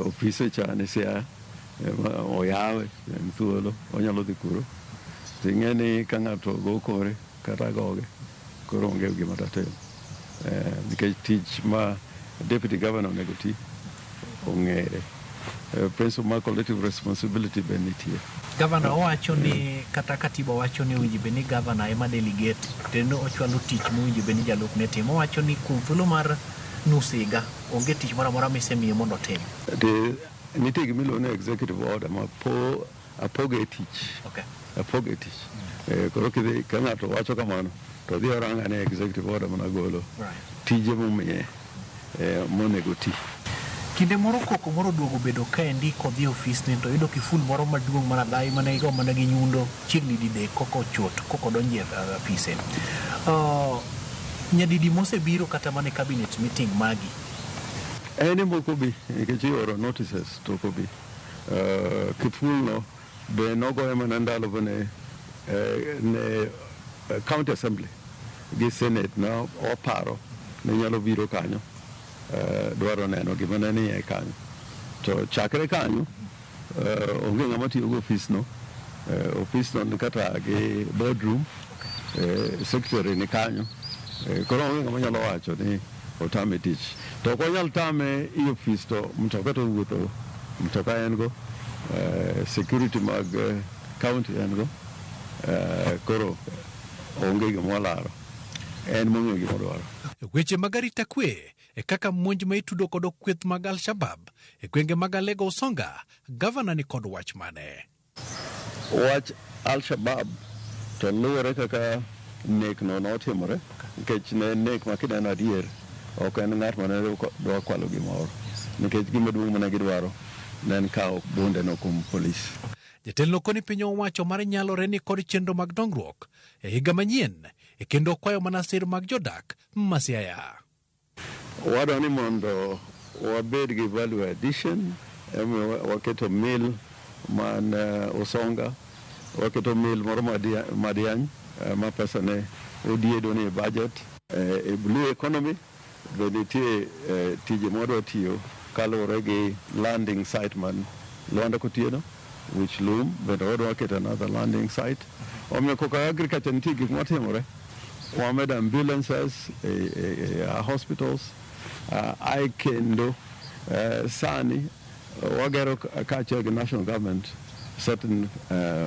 ofise cha ni Siaya oyawe en thuolo onyalo dhi kuro to ing'e ni ka ng'ato go kore kata goge koro onge gima datim nikech tich ma deputy governor onego ti ong'ere. Principle mar collective responsibility be nitie. Gavana owacho ni kata katiba wacho ni owinjo bed ni gavana ema delegate kendo ochwalo tich mowinjo bed ni jalupne timo. Owacho ni kuom thuolo mar nus higa onge tich moro amora misemiye mondo otim. Nitie gima iluongo ni executive order ma po apoge tich. Okay. Apoge tich. Koro kidhi ka ng'ato wacho kamano to dhi orang ane executive order mana golo. Right. Tije momiye monego ti. Kinde moro koko moro oduogo bedo kaendi kodhi e ofisne to oyudo kiful moro maduong' mar adhayi mane igo mana gi nyundo chiegni didek koko ochot koko odonjo e apise. Nyadidi mosebiro kata mana e cabinet meeting magi? En ema ok obi nikech ioro notices to ok obi. Kiful no be nogoye mana ndalo mane ne county assembly gi senate na oparo ne nyalo biro kanyo dwaro neno gima ne nie kanyo. To chakre kanyo onge ng'ama tiyo go ofis no. Ofis no ni kata gi boardroom, secretary ni kanyo. Koro onge ng'ama nyalo wacho ni otame tich. To ok wanyal tame i ofis to mtoka to owuotho, mtoka en go, security mag county en go. Koro onge gima walaro. En mong'eyo gima odwaro. Weche mag arita kwe e kaka monj ma itudo kod kweth mag Al-Shabaab e gwenge mag Alego Usonga, gavana ni kod wach mane? Wach Al-Shabaab to luwore kaka nek no notimore, nikech ne nek ma kineno adier ok en ng'at mane dwa kwalo gimoro, nikech gima duong' mane gidwaro ne en kawo bunde no kuom polis. Jatelo koni piny owacho mar nyalore ni kod chenro mag dongruok e higa manyien e kendo kwayo mana sir mag jodak ma Siaya. Wadwa ni mondo wabed gi value addition, emomiyo waketo mill man Usonga, waketo mill moro Madiany ma pesa ne odiedo ni e budget. E blue economy be nitie tije mwadwa tiyo kaluwore gi landing site man Lwanda Kotieno, which Loom, bende wadwa keto another landing site. Omiyo koka agriculture nitie gik matimore. Wamedo ambulances e hospitals. Ae kendo sani wagero kaachiel gi national government certain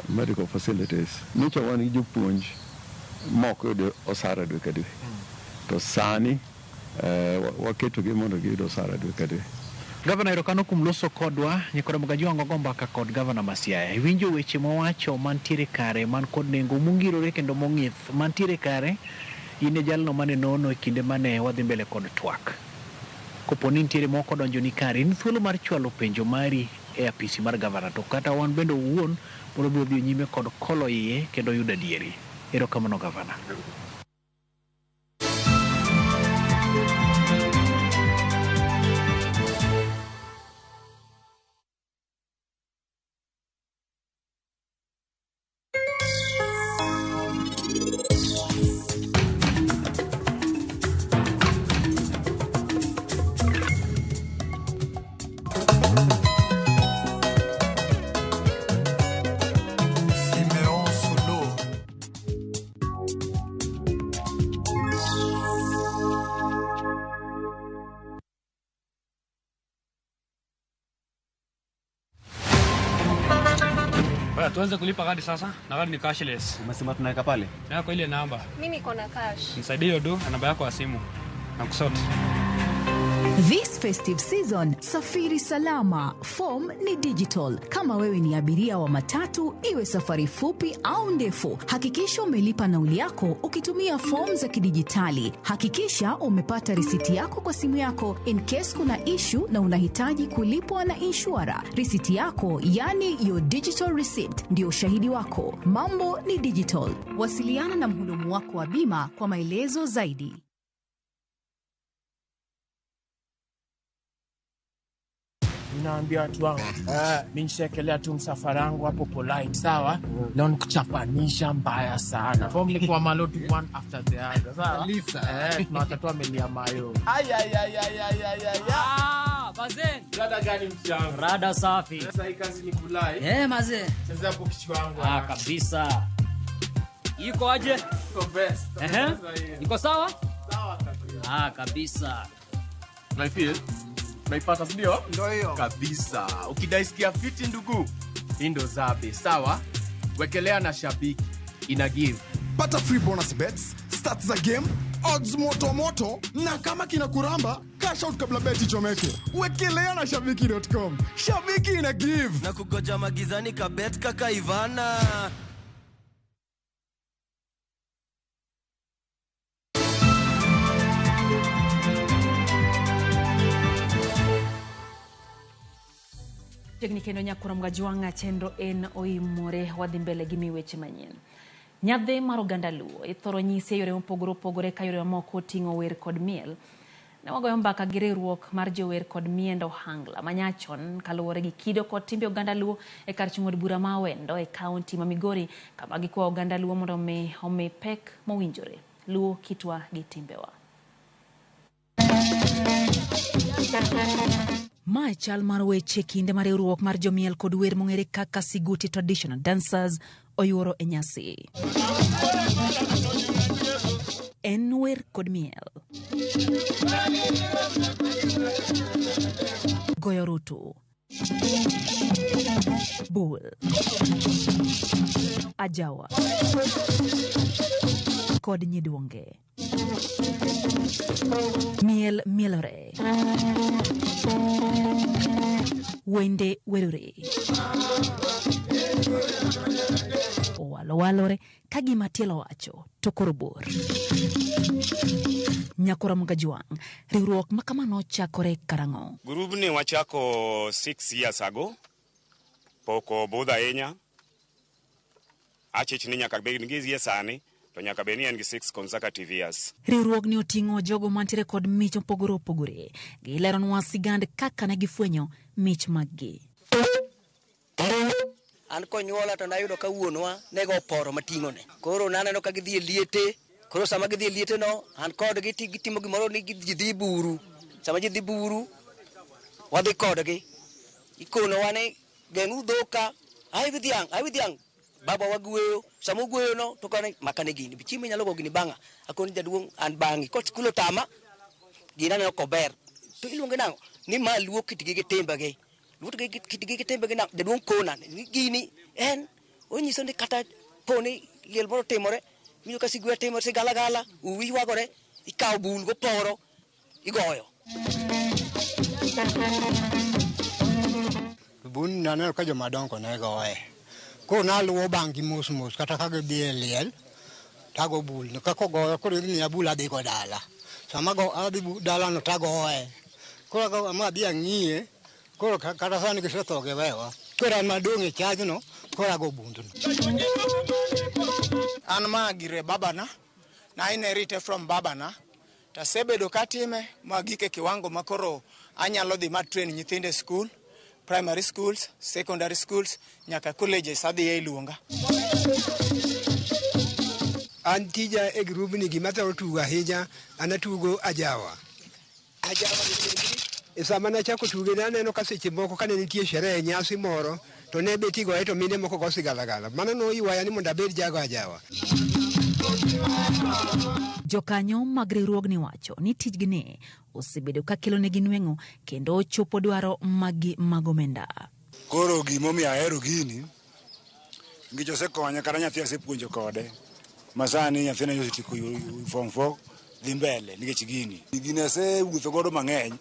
medical facilities. Nyocha wan gi jopuonj mok yudo osara dwe ka dwe. To sani waketogi mondo giyud osara dwe ka dwe. Gavana, erokamano kuom loso kodwa. Nyikoro Mgajuang' ogo mbaka kod gavana ma Siaya. Iwinjo weche mowacho mantiere kare, man kod nengo, mongirore kendo mong'ith. Mantiere kare, in e jalno mane nono e kinde mane wadhi mbele kod twak. Kopo ni nitiere moko donjo ni kare, in thuolo mar chwalo penjo mari e apisi mar gavana, to kata wan bende owuon mondo mi odhi nyime kod kolo iye kendo yudo adieri. Erokamano gavana. Simeon Solo. Baya, tuanze kulipa kadi sasa na kadi ni cashless. Umesema tunaweka pale? Yako ile namba. Mimi niko na cash. Nisaidie hiyo do na namba yako ya simu. Na kusort. This festive season, safiri salama. Form ni digital. Kama wewe ni abiria wa matatu, iwe safari fupi au ndefu, hakikisha umelipa nauli yako ukitumia fomu za kidijitali. Hakikisha umepata risiti yako kwa simu yako in case kuna issue na unahitaji kulipwa na inshura. Risiti yako, yani your digital receipt, ndio ushahidi wako. Mambo ni digital. Wasiliana na mhudumu wako wa bima kwa maelezo zaidi. Ninaambia watu wangu, mi nishaekelea tu msafara wangu hapo polite, sawa? Leo nikuchapanisha mbaya sana. Form ni kwa maloti one after the other, sawa? Kabisa. Tunawatatua amelia mayo. Ay, ay, ay, ay, ay, ay, ay. Ah, bazen. Rada gani mchango? Rada safi. Sasa hii kazi ni kulai. Mazee. Chezea hapo kichwa wangu. Ah, kabisa. Iko aje? Iko best. Ehe. Iko sawa? Sawa kabisa. Ah, kabisa. Naifeel naipata si ndio? Ndio hiyo. Kabisa. Ukidaisikia fiti ndugu, hii ndo zabe, sawa? Wekelea na shabiki. Ina give. Pata free bonus bets, stats za game, odds moto moto na kama kina kuramba, cash out kabla beti ichomeke. Wekelea na shabiki.com. Shabiki ina give. Na kugoja magizani kabet kaka Ivana. Chiegni kendo nyakura Mgajwang' chenro en oimore wadhi mbele gi mi weche manyien. Nyadhi mar oganda Luo ithoro nyisi e yore mopogore opogore ka yore mamoko oting'o wer kod miel. Ne wagoyo mbaka gi riwruok mar jower kod miend ohangla manyachon kaluwore gi kido kod timbe oganda Luo e kar chung' od bura ma Awendo e kaunti ma Migori, kama gikwayo oganda Luo mondo omi pek mowinjore. Luo kitwa gi timbewa. Mae chal mar weche kinde mar riwruok mar jomiel kod wer mong'ere kaka Siguti Traditional Dancers oyuoro e nyasi. En wer kod miel. Goyo rutu. Bul. Ajawa. Kod nyiduonge. Miel mielore. Wende werore. Owalo walore ka gima tielo wacho to koro bor. Nyakora Mgajwang', riwruok ma kama nochakore karang'o? Grubni wachako 6 years ago. Pok obudho ahinya. Achich ni nyaka bed gi gie sani, to nyaka bed ni en gi 6 consecutive years. Riwruogni oting'o jogo mantiere kod mich mopogore opogore. Gileronwa sigand kaka ne gifwenyo mich maggi. An konyuola to nayudo ka wuonwa nego oporo mating'one. Koro naneno ka gidhi e liete. Koro sama gidhi e liete no, an kodgi gitimo gimoro ni gidhi buru. Sama ji dhi buru, wadhi kodgi. Ikonowa ni geng'u dhoka, ai wi dhiang', ai wi dhiang'. Baba wagweyo, sama ugweyo no, to kone makane gini. Chiemo inyalo go gini bang'a. Akoni jaduong' an bang'i. Kot skul otama, gini aneno kober. To iluonge nang'o? Ni ma luo kitgi gi timbegi. Luo kitgi gi timbegi nang'o? Jaduong' kona ni gini en onyiso ni kata poni liel moro timore, miyo ka sigwe timore, sigalagala, uwi ywagore, ikawo bul goporo, igoyo. Bun naneno ka jomadongo ne goye. Koro naluwo bang'gi mos mos kata ka gidhi e liel tago bul. Kaka ogoyo koro imiya bul adhigo dala. Sama adhi dalano tagoye. Koro ma adhi ang'iye, koro kata sani gisetho giwewa. Koro an madong' e chajno, koro ago bundno. An ma gire babana, na inherite from babana. Tasebedo katime magik e kiwango ma koro anyalo dhi ma train nyithindo e school, primary schools, secondary schools, nyaka colleges adhiye iluonga. An tija e grubni gima athoro tugo ahinya, an atugo ajawa. Ajawa e sama nachako tuge naneno ka seche moko kane nitie sherehe nyasi moro to ne bet igoye to mine moko go sigalagala. Mano noywaya ni mondo abed jago ajawa. Jokanyo mag riwruogni wacho ni tijgi ni osebedo ka kelonegi nweng'o kendo chopo dwaro maggi mag omenda. Koro gimomiyo ahero gini, nikech osekonya kata nyathi asepuonjo kode. Masani nyathina osetieko form 4 dhi mbele nikech gini. Gini asewuotho godo mang'eny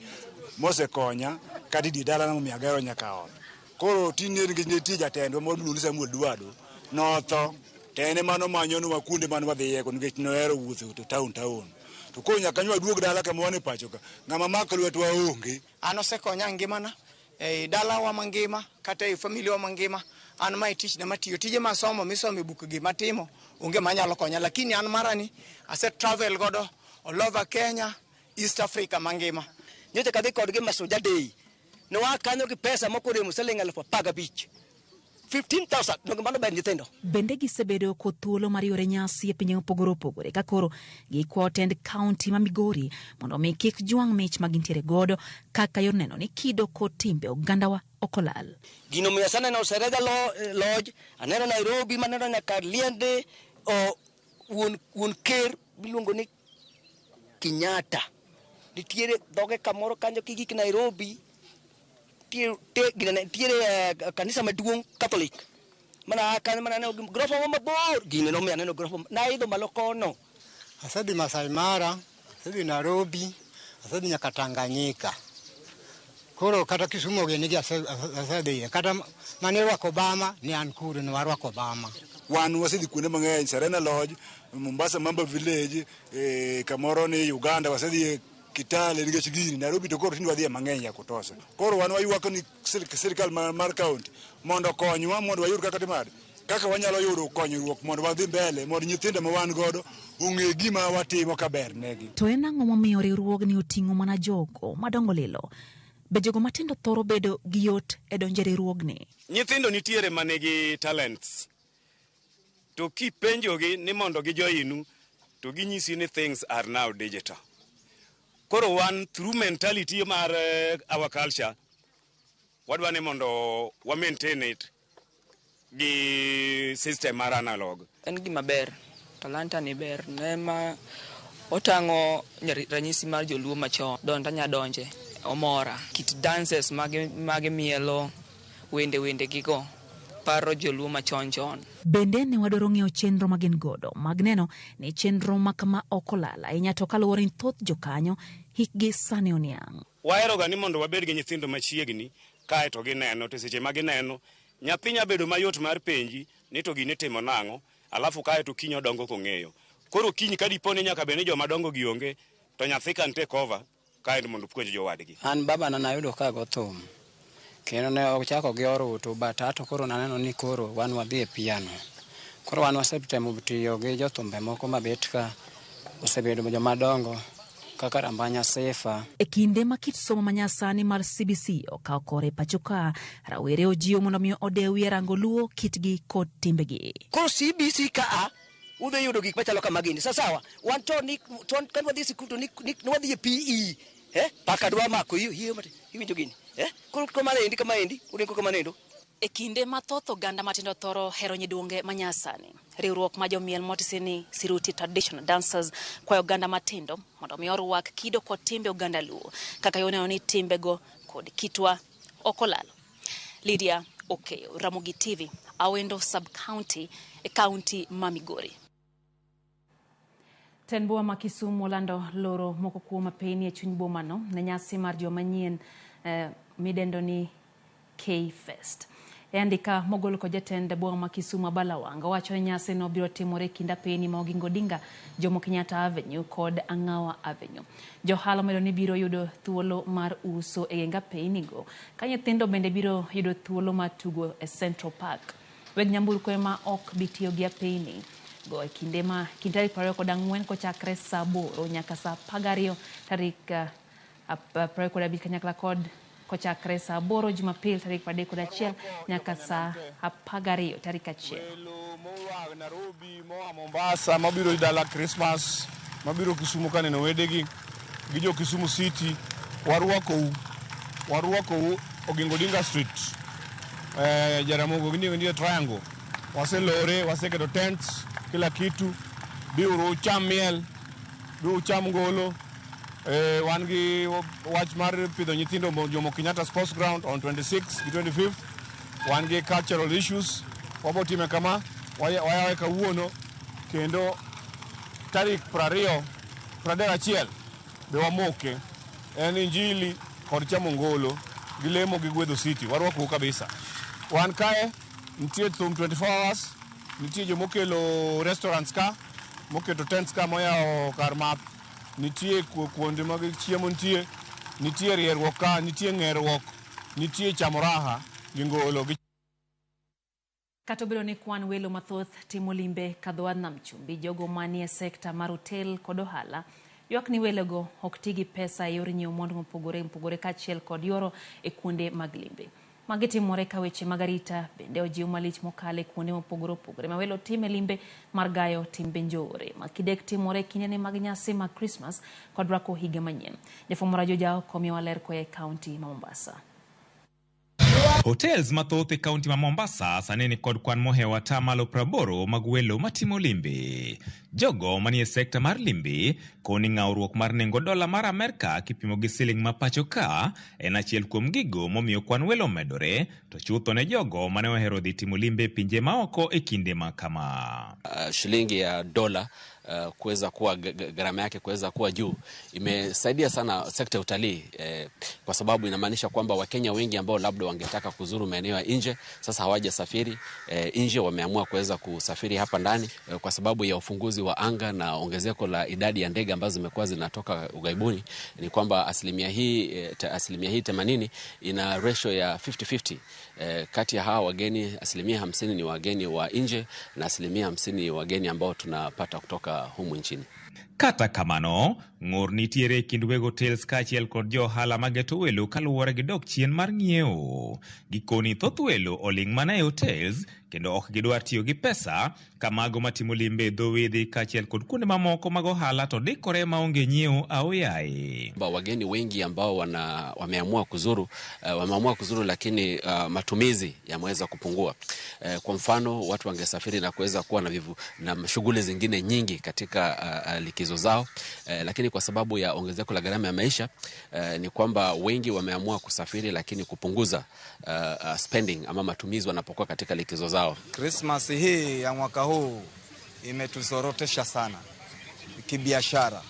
mosekonya kata e dalana momiyo agero nyaka ot. Koro tinde nikech nitie jatendwa moro miluongo ni Samuel Duado, notho to en ema nomanyonwa kuonde mane wadhiyego nikech nohero wuotho to town town. To koro nyaka nyo waduog dala kama wan e pacho ka, ng'ama mako lwetwa onge. An osekonya e ngimana, ei dalawa mangima, kata ei familia wa mangima. An mae tichna matiyo, tije masomo misomo e buk gi matimo, onge manyalo konya. Lakini an marani, ase travel godo all over Kenya, East Africa mangima. Nyocha kadhi kodgi Mashujaa Day. Ne waa kanyo gi pesa moko oremo siling 15,000. 15,000, donge mano ber nyithindo? Bende gisebedo kod thuolo mar yore nyasi e pinje mopogore opogore ka koro gikwayo tend kaunti ma Migori mondo omi kik jwang' mich ma gintiere godo kaka yor neno ni kido kod timbe ogandawa ok olal. Gino miyo aseneno Serega Lodge, aneno Nairobi, maneno nyaka Liende, wuon ker miluongo ni Kenyatta. Nitiere dhoge kamoro kanyo kigik Nairobi, nitiere kanisa maduong' Catholic. Mana kanyo mana aneno grofa moro mabor, gini nomiyo aneno grofa, naidho malo kono. Asedhi Masai Mara, asedhi Nairobi, asedhi nyaka Tanganyika. Koro kata Kisumu gini gi asedhiye. Kata mane rwako Obama, ne an kuro, ne warwako Obama. Wan wasedhi kuonde mang'eny, Serena Lodge, Mombasa Mamba Village, kamoro ni Uganda, wasedhi Kitale nikech gini, Nairobi to koro tinde wadhiye mang'eny ya kutosha. Koro wan waywak ni sirikal mar kaunti mondo okonywa mondo wayud kaka timade, kaka wanyalo yudo konyruok mondo wadhi mbele, mondo nyithindo ma wan godo ong'e gima watimo kaber negi. To en ang'o momiyo riwruogni oting'o mana jogo madongo lilo? Be jogo matindo thoro bedo gi yot e donjo e riwruogni? Nyithindo nitiere manigi talents. To kipenjogi ni mondo gijoinu, to ginyisi ni things are now digital. Koro wan through mentality mar our culture, wadwa ni mondo wa maintain it gi system mar analog. En gima ber, talanta ni ber, nema otang'o ranyisi mar joluo machon, don tanya donje, omora. Kit dances mage mielo, wende gigo, paro joluo machon chon. Bende ne wadwaro ng'eyo chenro ma gin godo mag neno ni chenro ma kama ok olal ahinya to kaluwore ni thoth jokanyo hikgi sani oniang'. Waheroga ni mondo wabed gi nyithindo machiegni kae to gineno, to seche ma gineno nyathi nya bedo mayot mar penji ni to gini timo nang'o, alafu kae to kiny odongo kong'eyo. Koro kiny ka dipo ni nyaka bed ni joma dongo gi onge, to nyathi can take over kae mondo puonj jowadgi. An babana nayudo ka go thum, kendo ne ochako gi orutu, but ato koro naneno ni koro wan wadhi e piano. Koro wan wasetemo tiyo gi jothumbe moko mabet ka osebedo joma dongo kaka Rambanya Sefa. E kinde ma kit somo manyasani mar CBC okawo kore pacho ka, rawere ojiwo mondo mi odewie rango luo kitgi kod timbegi. Koro CBC ka a, udhi yudo gik machalo kama gini. Sawa, wan to ni, to kan wadhi e sikul to ni, ni, ni wadhi e PE. Paka dwa mako hiyo, hiyo mate, iwinjo gini. Koro kama endi, kama endi, uringo kama nendo. E kinde ma thoth oganda matindo thoro hero nyiduonge manyasani, riwruok ma jomiel motisi ni Siruti Traditional Dancers kwayo oganda matindo mondo mi orwak kido kod timbe oganda Luo kaka yo neno ni timbego kod kitwa ok olal. Lydia Okeyo, Ramogi TV, Awendo Sub-County e kaunti ma Migori. Tend boma ma Kisumu olando loro moko kuom apeyni e chuny bomano ne nyasi mar juma manyien midendo ni K-Fest. E andika mogol kod jatend boma ma Kisumu Abala Wanga wacho ni nyasi no biro timore kind apeni ma Oginga Odinga, Jomo Kenyatta Avenue kod Ang'awa Avenue. Johala omedo ni biro yudo thuolo mar uso e geng apeni go, ka nyithindo bende biro yudo thuolo mar tugo e Central Park. Weg nyamburko ema ok bi tiyo gi apeni go e kinde ma kind tarik 24 kochakre saa 8 nyaka saa 12 tarik 25 kanyakla kod kochakre saa 8 Jumapil tarik 31 nyaka saa 12 tarik 1. Moa Nairobi, moa Mombasa, mabiro dala Christmas, mabiro Kisumu kaneno wedegi gi jo Kisumu City, warwakou Oginga Odinga Street, Jaramogi Oginga Odinga Triangle. Waselore, waseketo tents, kila kitu. Biuru ucham miel, biuru ucham ngolo. Wan gi wach mar pidho nyithindo Jomo Kenyatta Sports Ground on 26 gi 25. Wan gi cultural issues wabotime kama wayawe kawuono kendo tarik 21 be wamoke. En injili kod chamo ngolo gi lemo gi gwedho city. Warwakou kabisa. Wan kae nitie thum 24 hours, nitie jomokelo restaurants ka, moketo tents ka moyawo kar math, nitie kuonde mag chiemo nitie, nitie rierruok ka, nitie ng'erruok, nitie chamo raha gi ngolo gi. Kata obedo ni kwan welo mathoth timo limbe kadho wadh nam chumbi, jogo manie sekta mar otel kod ohala ywak ni welogo ok ti gi pesa e yor nyiewo mwandu mopogore opogore kaachiel kod yoro e kuonde mag limbe. Magi timore ka weche mag arita bende ojiw malich mokalo e kuonde mopogore opogore ma welo time limbe mar gayo timbe njore. Makidek timore e kindene mag nyasi mag Christmas kod rwako higa manyien. Jafwambo Rajo Jao komiwa ler koa e kaunti ma Mombasa. Hotels mathoth e kaunti ma Mombasa sani ni kod kwan mohewo atamalo 80 mag welo matimo limbe. Jogo manie sekta mar limbe koni ng'awruok mar nengo dola mar Amerka kipimo gi siling ma pacho ka en achiel kuom gigo momiyo kwan welo medore, to chutho ne jogo mane ohero dhi timo limbe e pinje maoko e kinde ma kama. Shilingi ya dola kuweza kuwa gharama yake kuweza kuwa juu imesaidia sana sekta ya utalii, kwa sababu inamaanisha kwamba Wakenya wengi ambao labda wangetaka kuzuru maeneo ya nje sasa hawajasafiri nje, wameamua kuweza kusafiri hapa ndani kwa sababu ya ufunguzi wa anga na ongezeko la idadi ya ndege ambazo zimekuwa zinatoka ughaibuni. Ni kwamba asilimia hii 80 ina ratio ya 50-50. Kati ya hawa wageni 50% ni wageni wa nje na 50% ni wageni ambao tunapata kutoka humu nchini. Kata kamano, ng'ur nitiere e kind weg hotels kaachiel kod jo ohala mageto welo kaluwore gi dok chien mar ng'iewo. Gikoni thoth welo oling' mana e hotels kendo ok gidwar tiyo gi pesa ka mago matimo limbe e dho wedhe kaachiel kod kuonde mamoko mag ohala to dikore maonge nyiewo aoyaye. Wageni wengi ambao wameamua kuzuru, lakini matumizi yameweza kupungua. Kwa mfano watu wangesafiri na kuweza kuwa na shughuli zingine nyingi katika likizo zao, lakini kwa sababu ya ongezeko la gharama ya maisha, ni kwamba wengi wameamua kusafiri lakini kupunguza spending ama matumizi wanapokuwa katika likizo zao. Christmas hii ya mwaka huu imetusorotesha sana kibiashara.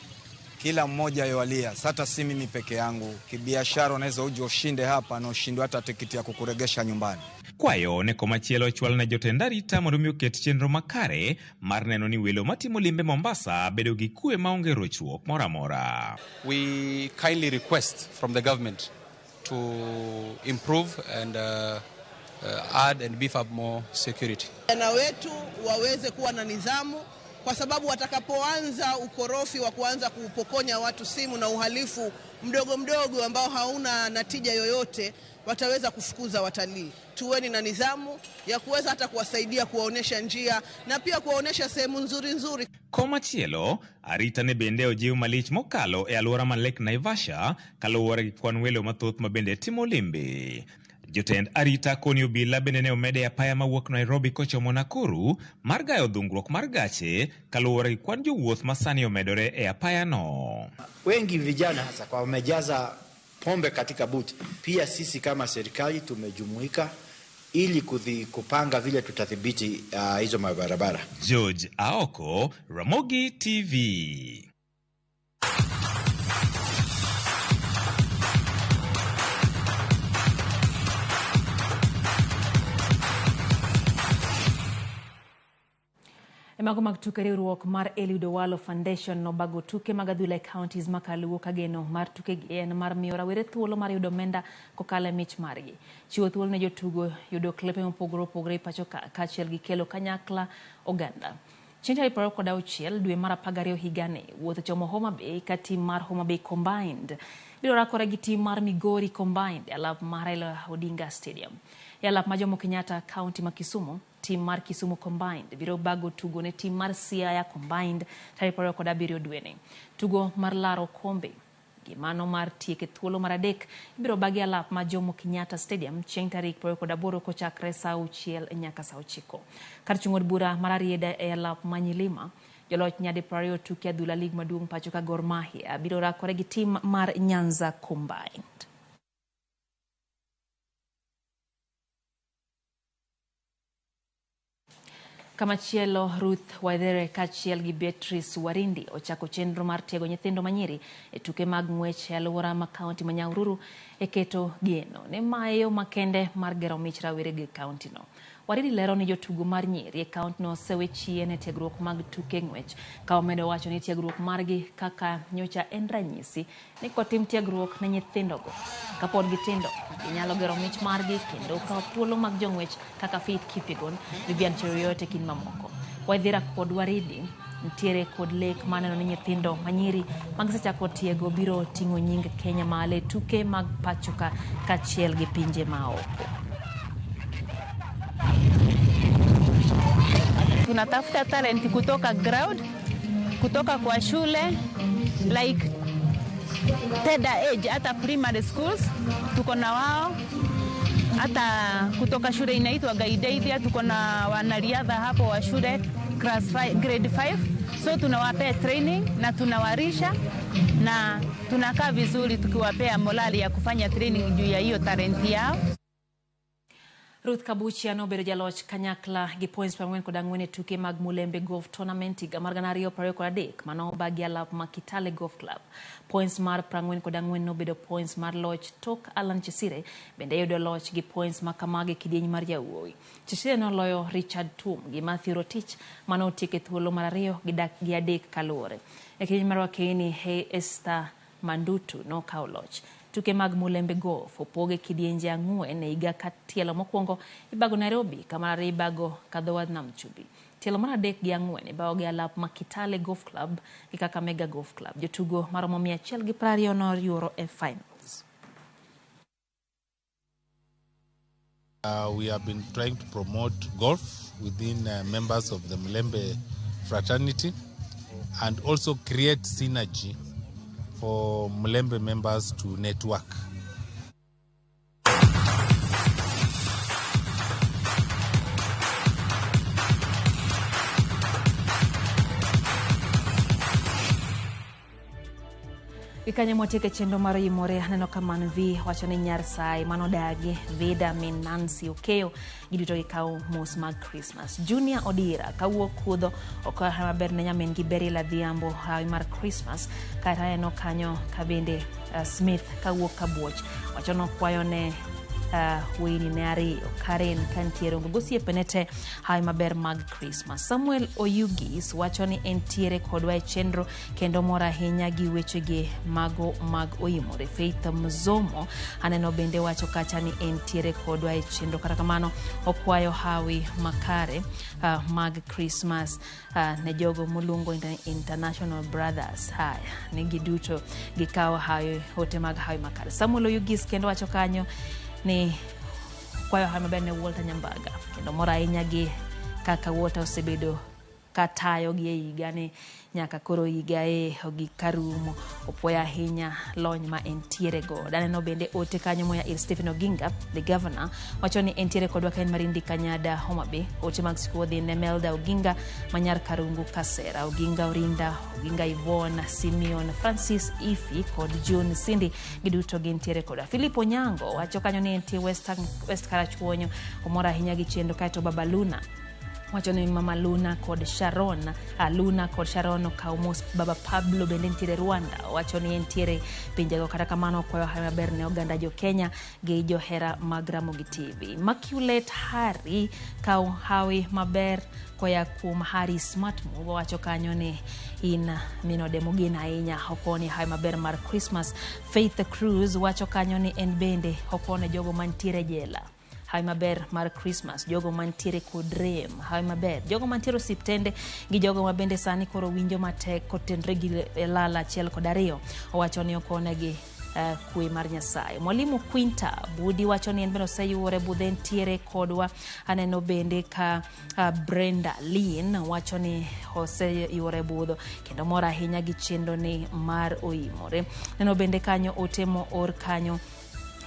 Kila mmoja yoalia, hata si mimi peke yangu. Kibiashara unaweza uje ushinde hapa na ushindwe hata tikiti ya kukuregesha nyumbani. Kwayo ne komachielo ochwal ne jotend arita mondo mi oket chenro makare mar neno ni welo matimo limbe Mombasa bedo gi kwe maonge rochruok moro amora. We kindly request from the government to improve and add and beef up more security. Vijana wetu waweze kuwa na nidhamu, kwa sababu watakapoanza ukorofi wa kuanza kupokonya watu simu na uhalifu mdogo mdogo ambao hauna natija yoyote, wataweza kufukuza watalii. Tuweni na nidhamu ya kuweza hata kuwasaidia, kuwaonesha njia na pia kuwaonesha sehemu nzuri nzuri. Komachielo, arita ne bende ojiw malich mokalo e alwora mar Lake Naivasha kaluwore gi kwan welo mathoth ma bende timo limbe. Jotend arita koni obila bende ne omede apaya mawuok Nairobi kochomo Nakuru mar gayo dhungruok mar gache kaluwore gi kwan jowuoth ma sani omedore e apaya no. Wengi vijana hasa kwa wamejaza pombe katika buti. Pia sisi kama serikali tumejumuika ili kupanga vile tutathibiti hizo mabarabara. George Aoko, Ramogi TV. E mago mag tuke, riwruok mar Eliud Owalo Foundation nobago tuke mag adhula e counties ma kaluo ka geno mar tukegi en mar miyo rawere thuolo mar yudo omenda kokalo e mich margi. Chiwo thuolo ne jotugo yudo klepe mopogore opogore e pacho ka kaachiel gi kelo kanyakla oganda. Chieng' tarik 26 dwe mar 12 higani, wuoth ochomo Homa Bay ka tim mar Homa Bay Combined biro rakore gi tim mar Migori Combined e alap mar Raila Odinga Stadium. E alap ma Jomo Kenyatta, county ma Kisumu, tim mar Kisumu Combined biro bago tugo ne tim mar Siaya Combined tarik 27 dweni. Tugo mar laro okombe gi mano mar tieke thuolo mar adek ibiro bagi alap ma Jomo Kenyatta Stadium chieng' tarik 28 kochakre saa 6 nyaka saa 9. Kar chung' od bura mar Arieda e alap ma Nyilima, joloch nyadi 20 tuke adhula lig maduong' pacho ka Gor Mahia biro rakore gi tim mar Nyanza Combined. Kamachielo, Ruth Waithere kaachiel gi Beatrice Warindi ochako chenro mar tiego nyithindo manyiri e tuke mag ng'wech e alwora ma kaunti ma Nyahururu e keto geno ne mae yo makende mar gero mich rawere e kauntino. Warindi lero ni jotugo mar nyiri e kauntino osewe chien e tiegruok mag tuke ng'wech, ka omedo wacho ni tiegruok margi kaka nyocha en ranyisi ni kotim tiegruok ne nyithindogo kapod gitindo, ginyalo gero mich margi kendo kawo thuolo mag jong'wech kaka Faith Kipyegon, Vivian Cheruiyot e kind mamoko. Waithera kod Waridi nitiere kod lek mar neno ni nyithindo manyiri magisechako tiego biro ting'o nying Kenya malo e tuke mag pachoka kaachiel gi pinje maoko. Tunatafuta talent kutoka ground, kutoka kwa shule like tender age, hata primary schools tuko na wao, hata kutoka shule inaitwa Gaideithia tuko na wanariadha hapo wa shule class 5, grade 5. So tunawapea training na tunawarisha na tunakaa vizuri tukiwapea morali ya kufanya training juu ya hiyo talent yao. Ruth Kabuchia nobedo jaloch kanyakla gi points 44 e tuke mag Mulembe Golf Tournament higa mar 2023 mano obagi alap ma Kitale Golf Club. Points mar 44 nobedo points mar loch tok Alan Chesire bende yudo loch gi points ma kamagi e kidieny mar yawuowi. Chesire noloyo Richard Tum gi Matthew Rotich mano otieko e thuolo mar 2 gi 3 kaluwore. E kidieny mar wakeini, Hey Esther Mandutu nokawo loch. Tuke mag Mulembe Golf opog e kidienje 4 e higa ka tielo mokwongo ibago Nairobi, ka mar ariyo ibago Kadhowath Nam Chumbi. Tielo mar 3 gi 4 ibago gi alap ma Kitale Golf Club gi Kakamega Golf Club. Jotugo maromo 120 noyuoro e finals. We have been trying to promote golf within members of the Mulembe fraternity and also create synergy for Mulembe members to network. Gikanyo mwatieke chenro mar Oyimore, aneno ka Man V wacho ni nyar sai manodagi Vida min Nancy Okeyo giduto gikawo mos mag Christmas. Junior Odira kawuok Kudho okoyo hawi maber ne nyamin gi Beryl Adhiambo hawi mar Christmas. Kaeto aneno kanyo ka bende Smith kawuok Kabuoch wacho nokwayo ne weyni ne ariyo Karen kantiere ongo gosiepene te hawi maber mag Christmas. Samuel Oyugis wacho ni entiere kodwa e chenro kendo mor ahinya gi wechegi mago mag Oyimore. Faith Mzomo aneno bende wacho kacha ni entiere kodwa e chenro, kata kamano okwayo hawi makare mag Christmas ne jogo moluongo International Brothers. Haya, ne giduto gikawo hawi ote mag hawi makare. Samuel Oyugis kendo wacho kanyo ni kwayo hawi maber ne Walter Nyambaga kendo mor ahinya gi kaka Walter osebedo katayo gi e higa ni nyaka koro higa e ogik karumo. Opuoyo ahinya lony ma entiere godo. Aneno bende ote kanyo moya ir Stephen Oginga the governor wacho ni entiere kodwa ka en Marindi Kanyada Homa Bay. Ote mag siku odhi ne Melda Oginga manyar Karungu Kasera, Oginga Orinda, Oginga Yvonne, Simeon Francis Ifi kod June Cindy giduto gintiere kodwa. Philip Onyango wacho kanyo ni entie West Karachuonyo, omor ahinya gi chenro. Kaeto Baba Luna Wacho ni mama Luna kod Sharon, Luna kod Sharon okaw mos. Baba Pablo bende nitiere Rwanda, wacho ni entiere pinjego. Kata kamano okwayo hawi maber ne oganda jo Kenya gi johera mag Ramogi TV. Immaculate Harry kaw hawi maber koya kuom Harry Smart Move, wacho kanyo ni in minode mogeno ahinya, okoni hawi maber mar Christmas. Faith Cruz wacho kanyo ni en bende okone jogo mantiere jela hawi maber mar Christmas, jogo mantiere kod rem hawi maber, jogo mantiere osiptende gi jogo ma bende sani koro winjo matek kotenre gi lala 1 kod 2, owacho ni okonegi kwe mar Nyasaye. Mwalimu Quinta Budi wacho ni en bende oseyuore budhe ntiere kodwa. Aneno bende ka Brenda Lynn wacho ni oseyuore budho kendo mor ahinya gi chenro ni mar oimore. Neno bende kanyo ote moor kanyo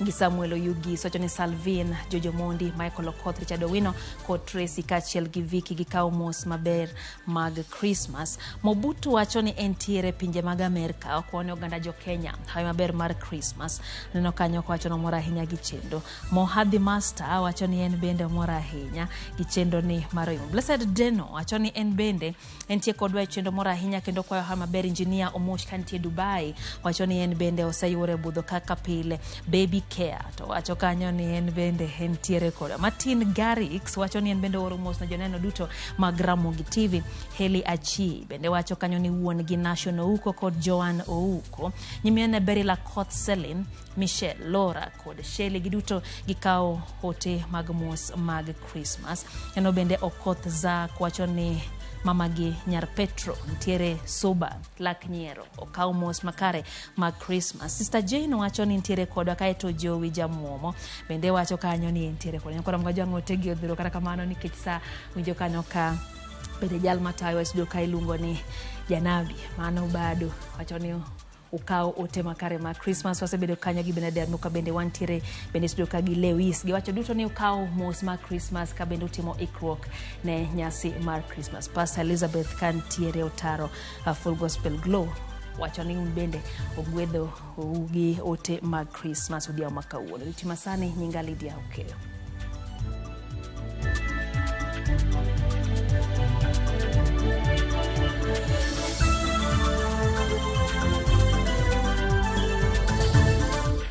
gi Samuel Oyugi, wacho ni Salvin, Jojo Mondi, Michael Okoth, Richard Owino kod Tracy kaachiel gi Vicky gikawo mos maber mag Christmas. Mobutu wacho ni entiere pinje mag Amerka, okone oganda jo Kenya hawi maber mar Christmas. Neno kanyo kowacho ni omor ahinya gi chenro. Mohadhi Master wacho ni en bende omor ahinya gi chenro ni mar Oimo. Blessed Deno wacho ni en bende entie kodwa e chenro mor ahinya kendo kwayo hawi maber. Engineer Omosh kantie Dubai wacho ni en bende oseyuore budho kaka pile. Baby Care to wacho kanyo ni en bende entiere kodwa. Martin Garrix wacho ni en bende ooro mos ne joneno duto mag Ramogi TV. Heli Achi bende wacho kanyo ni wuon gi Nation Ouko kod Joan Ouko, nyimine Berila Koth, Selin, Michelle, Laura kod Shelley giduto gikawo ote mag mos mag Christmas. Neno bende Okoth Zak wacho ni mamagi nyar Petro nitiere Suba lak nyiero okaw mos makare mag Christmas. Sister Jane wacho ni nitiere kodwa, kaeto Jowi Jamuomo bende wacho kanyo ni entiere kodwa. Nyakoro mga ote gi odhuro, kata kamano nikech sa winjo kanyo ka bende jal matayo e studio ka iluongo ni Janabi mano bado wacho ni ukaw ote makare mag Christmas. Wasebedo kanyo gi Benedict Muka bende wantiere bende studio ka gi Lewis giwacho duto ni ukaw mos mag Christmas ka bende utimo ikruok ne nyasi mar Christmas. Pastor Elizabeth kantiere Otaro Full Gospel Glow wacho ni un bende ogwedho gi ote mag Christmas odhiambo ma kawuono. Tima sani nyinga Lydia Okeyo.